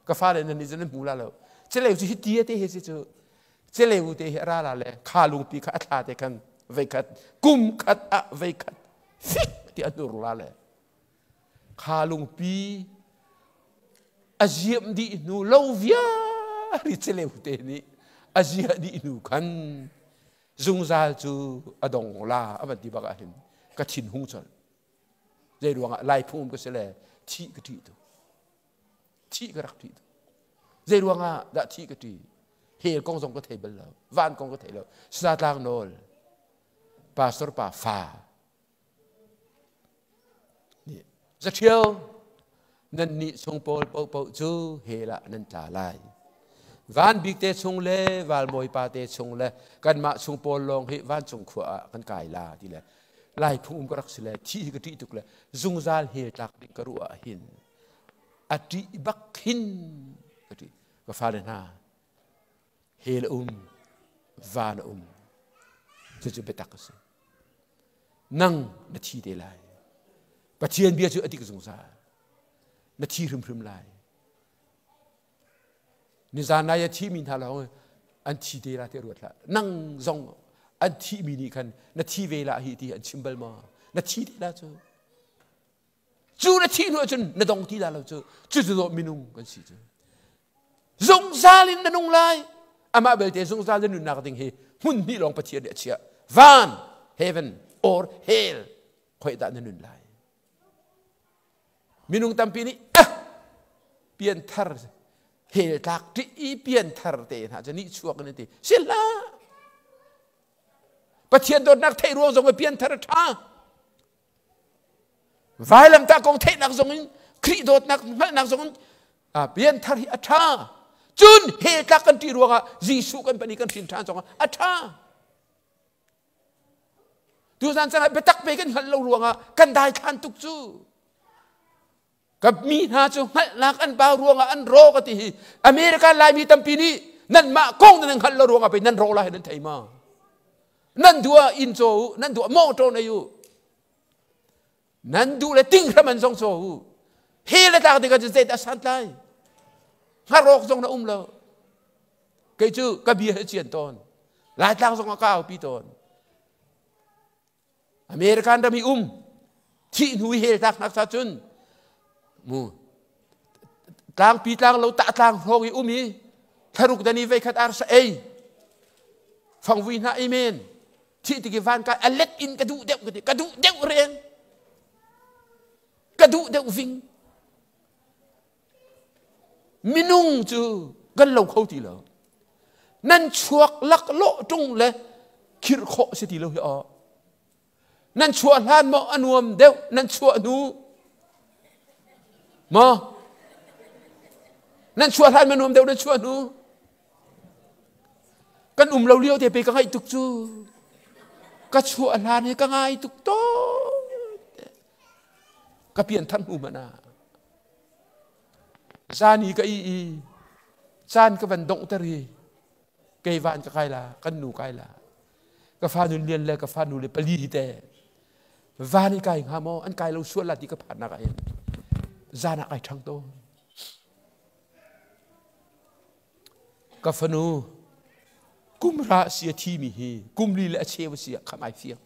Ka fale nan nih cu nan hmu la lo. Celeu cu hi ti te he si cu. Celeu te hi a ra la le kha lungpi kha a thla te khan veikhat kum khat ah veikhat fik ti a hnur la le kha lungpi a ziam dih hnu lo viari celeu te nih a zia dih hnu khan zungzal cu a dong la a van ti bak ah hin ka thin hung colh zei ruangah lai phung um ka si le thih ka ṭih tu thih ka rak ṭih tu zei ruangah dah thih ka ṭih hell kong zong ka thei bal lo van kong ka thei lo satlang nawl pastor pa fa Zaṭhio nan nih chung pawl paohpaoh cu hell ah nan tla lai. Van bik te chung le valmawi pa te chung le kanmah chung pawl lawng hi vancung khua ah kan kai la ti le lai phung um ka rak si le thi hi ka ṭih tuk le zungzal hell tlak ding ka ruah ah hin a ṭih bak hin ka ṭih. Ka fale hna hell a um van a um cucu biatak a si. Nang na thi te lai. Pathian bia cu a dik zungzal. Na thi hrimhrim lai. Nizan nai a thimi hna lawng an thi te la te ruat hlah. Nang zong an thihmi nih khan na thi ve la hi ti an chim bal maw? Na thi te la cu. Cu na thih hnu ahcun na dong ti la lo cu. Cu cu minung kan si cu. Zungzal in na nung lai. Amah belte zungzal na nunnak ding hi hmun hnih lawng Pathian nih a chiah. Van, heaven or hell khoi dah na nun lai. Minung tampi nih ah pian thar hell tlak ṭih i pian thar te hna cu nih chuak in ti. Si hlah. Pathian dawtnak theih ruang zong i pian thar a ṭha. Vailamtah kong theihnak zong in Khrih dawtnak hngalhnak zong in pianthar hi a ṭha. Cun hell tlak kan ṭih ruangah Jesuh kan pan i kan hrin ṭhan zongah a ṭha. Tuzan caan ah biatak pe kan hngalh lo ruangah kan daithlan tuk cu. Ka mi hna cu hngalhnak an bau ruangah an rawk a ti hi America Laimi tampi nih Nan mah kong nan hngalh lo ruangah pei nan rawh lai nan thei ma? Nan duh inn caw u, nan duh mawṭaw nei u. Nan duh le ting hram an zong caw u. He le tlak ding ah cun zeidah santlai? Hngarawk zong na um lo. Kei cu ka bia he cian tawn. Laitlang zong ah ka aupi tawn. American ram i um thih hnu i hel tlak hnak sa cun mu tlangpi tlang lo tah tlang hrawng i um i thlaruk dan i veikhat ar sa ei fangvui hna ei men thih tik i van kai a let in ka duh deuh ka ti ka duh deuh reng ka duh deuh ving Minung cu kan lo kho ti lo. Nan chuak laklawh ṭung le khirh khawh si ti lo hi aw. Nan chuah hlan maw a nuam deuh nan chuah hnu maw? Nan chuah hlan ma nuam deuh nan chuah hnu? Kan um lo lio te pe ka ngaih tuk cu. Ka chuah hlan hi ka ngai tuk tawn. Ka pian than hnu hmanh ah. Zan i ka ih i caan ka van donghter i kei van ka kai la, kan nu kai la. Ka fa nun lian le ka fa nu le pali hi te van i kai hnga maw an kai lo sual la ti ka phannak ah hin zan ah kai ṭhang tawn. Ka fanu kum ra si a thimi hi kum li le a cheu a si ah kham ai fiang.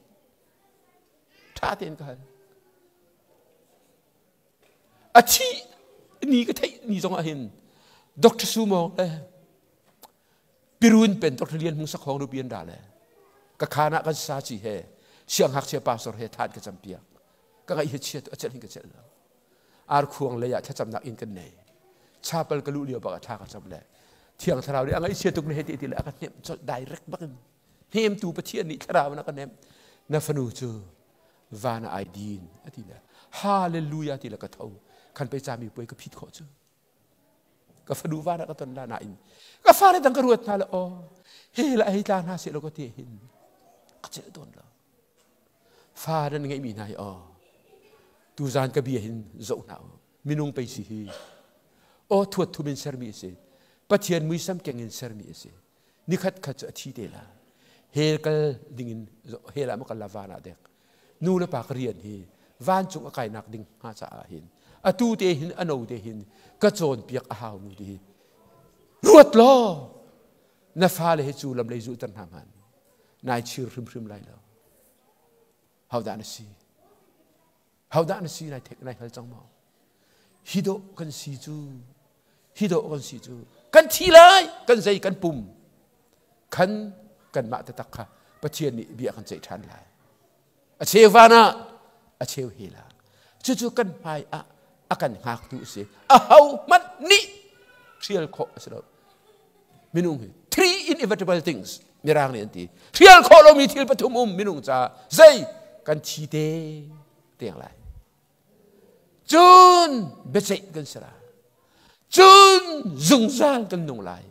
Ṭha tein ka hal. A thih ni ka theih ni zong ah hin Dr. Sumo le Pirun pen Dr. Lian Hmung Sakhong rupi an ra le ka khan ah kan sa chi he sianghngakchia pastor he than ka campiak ka ngaih hi chia tu a celh hin ka celh lo ar khuang lei ah thlacamnak inn kan nei chapel ka luh lio bak ah thla ka cam le thiang thlarau nih a ngaih chia tuk ne he ti ti le a ka hnemh colh direct bak in hnemtu Pathian nih thlarau in a ka hnemh na fanu cu van ah ai din a ti le hallelujah ti le ka tho khan pe cami puai ka phit khawh cu ka fanu van ah ka ton la nain ka fale dang ka ruat hna le aw he la hei tla hna seh lo ka ti hin ka celh tawn lo fa nan ngeihmi hna hi aw tu zan ka bia hin zoh hna u minung pei si hi aw thuat thum in sermi a si Pathian muisam keng in sermi a si nikhat khat cu a thi te la hell kal dingin hell ah ma kal la van ah dek nu le pa ka rian hi vancung a kainak ding hnga caah hin atu te hin ano te hin ka cawnpiak a hau mu ti hi ruat law na fale hi cu lam lei zulter hna hman nai chir hrimhrim lai lo hodah na si Hodah na si nai theih nai hngal cang maw? Hi dawh kan si cu, hi dawh kan si cu, kan thi lai, kan zei kan pum, khan kanmah taktak kha Pathian nih bia kan ceih ṭhan lai. A cheu van ah, a cheu hell ah. Cucu kan hmai ah a kan hngaktu a si. Aho hmanh nih hrial khawh a si lo. Minung hi three inevitable things mirang nih an ti. Hrial khawh lomi thil pathum um minung caah zei kan thi te tiang lai. Cun biaceih kan si lai. Cun zungzal kan nung lai.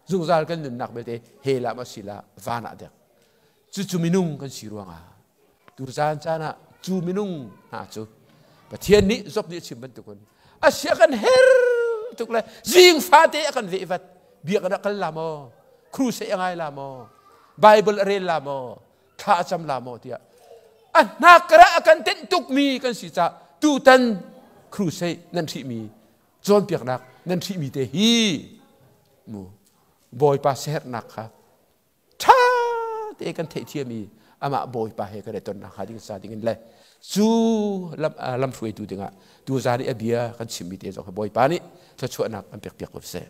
Zungzal kan nunnak belte hell ah ma si la van ah dek. Cucu minung kan si ruangah tu caan caan ah cu minung hna cu Pathian nih Job nih a chim bantukin a sia kan her tuk le zing fate a kan veh vat biakinn ah kal la maw crusade a ngai la maw Bible a rel la maw thla a cam la maw tiah a hnak ah a kan tenh tukmi kan si caah tutan crusade nan hrihmi cawnpiaknak nan hrihmi te hi mu Bawipa siaherhnak kha ṭha te kan theihthiam i amah Bawipa he kan i tonnak hnga ding sa dingin le cu lam lamhruaitu dingah tuzan i a bia kan chimmi te zong Bawipa nih thluachuahnak an pekpiak ko seh.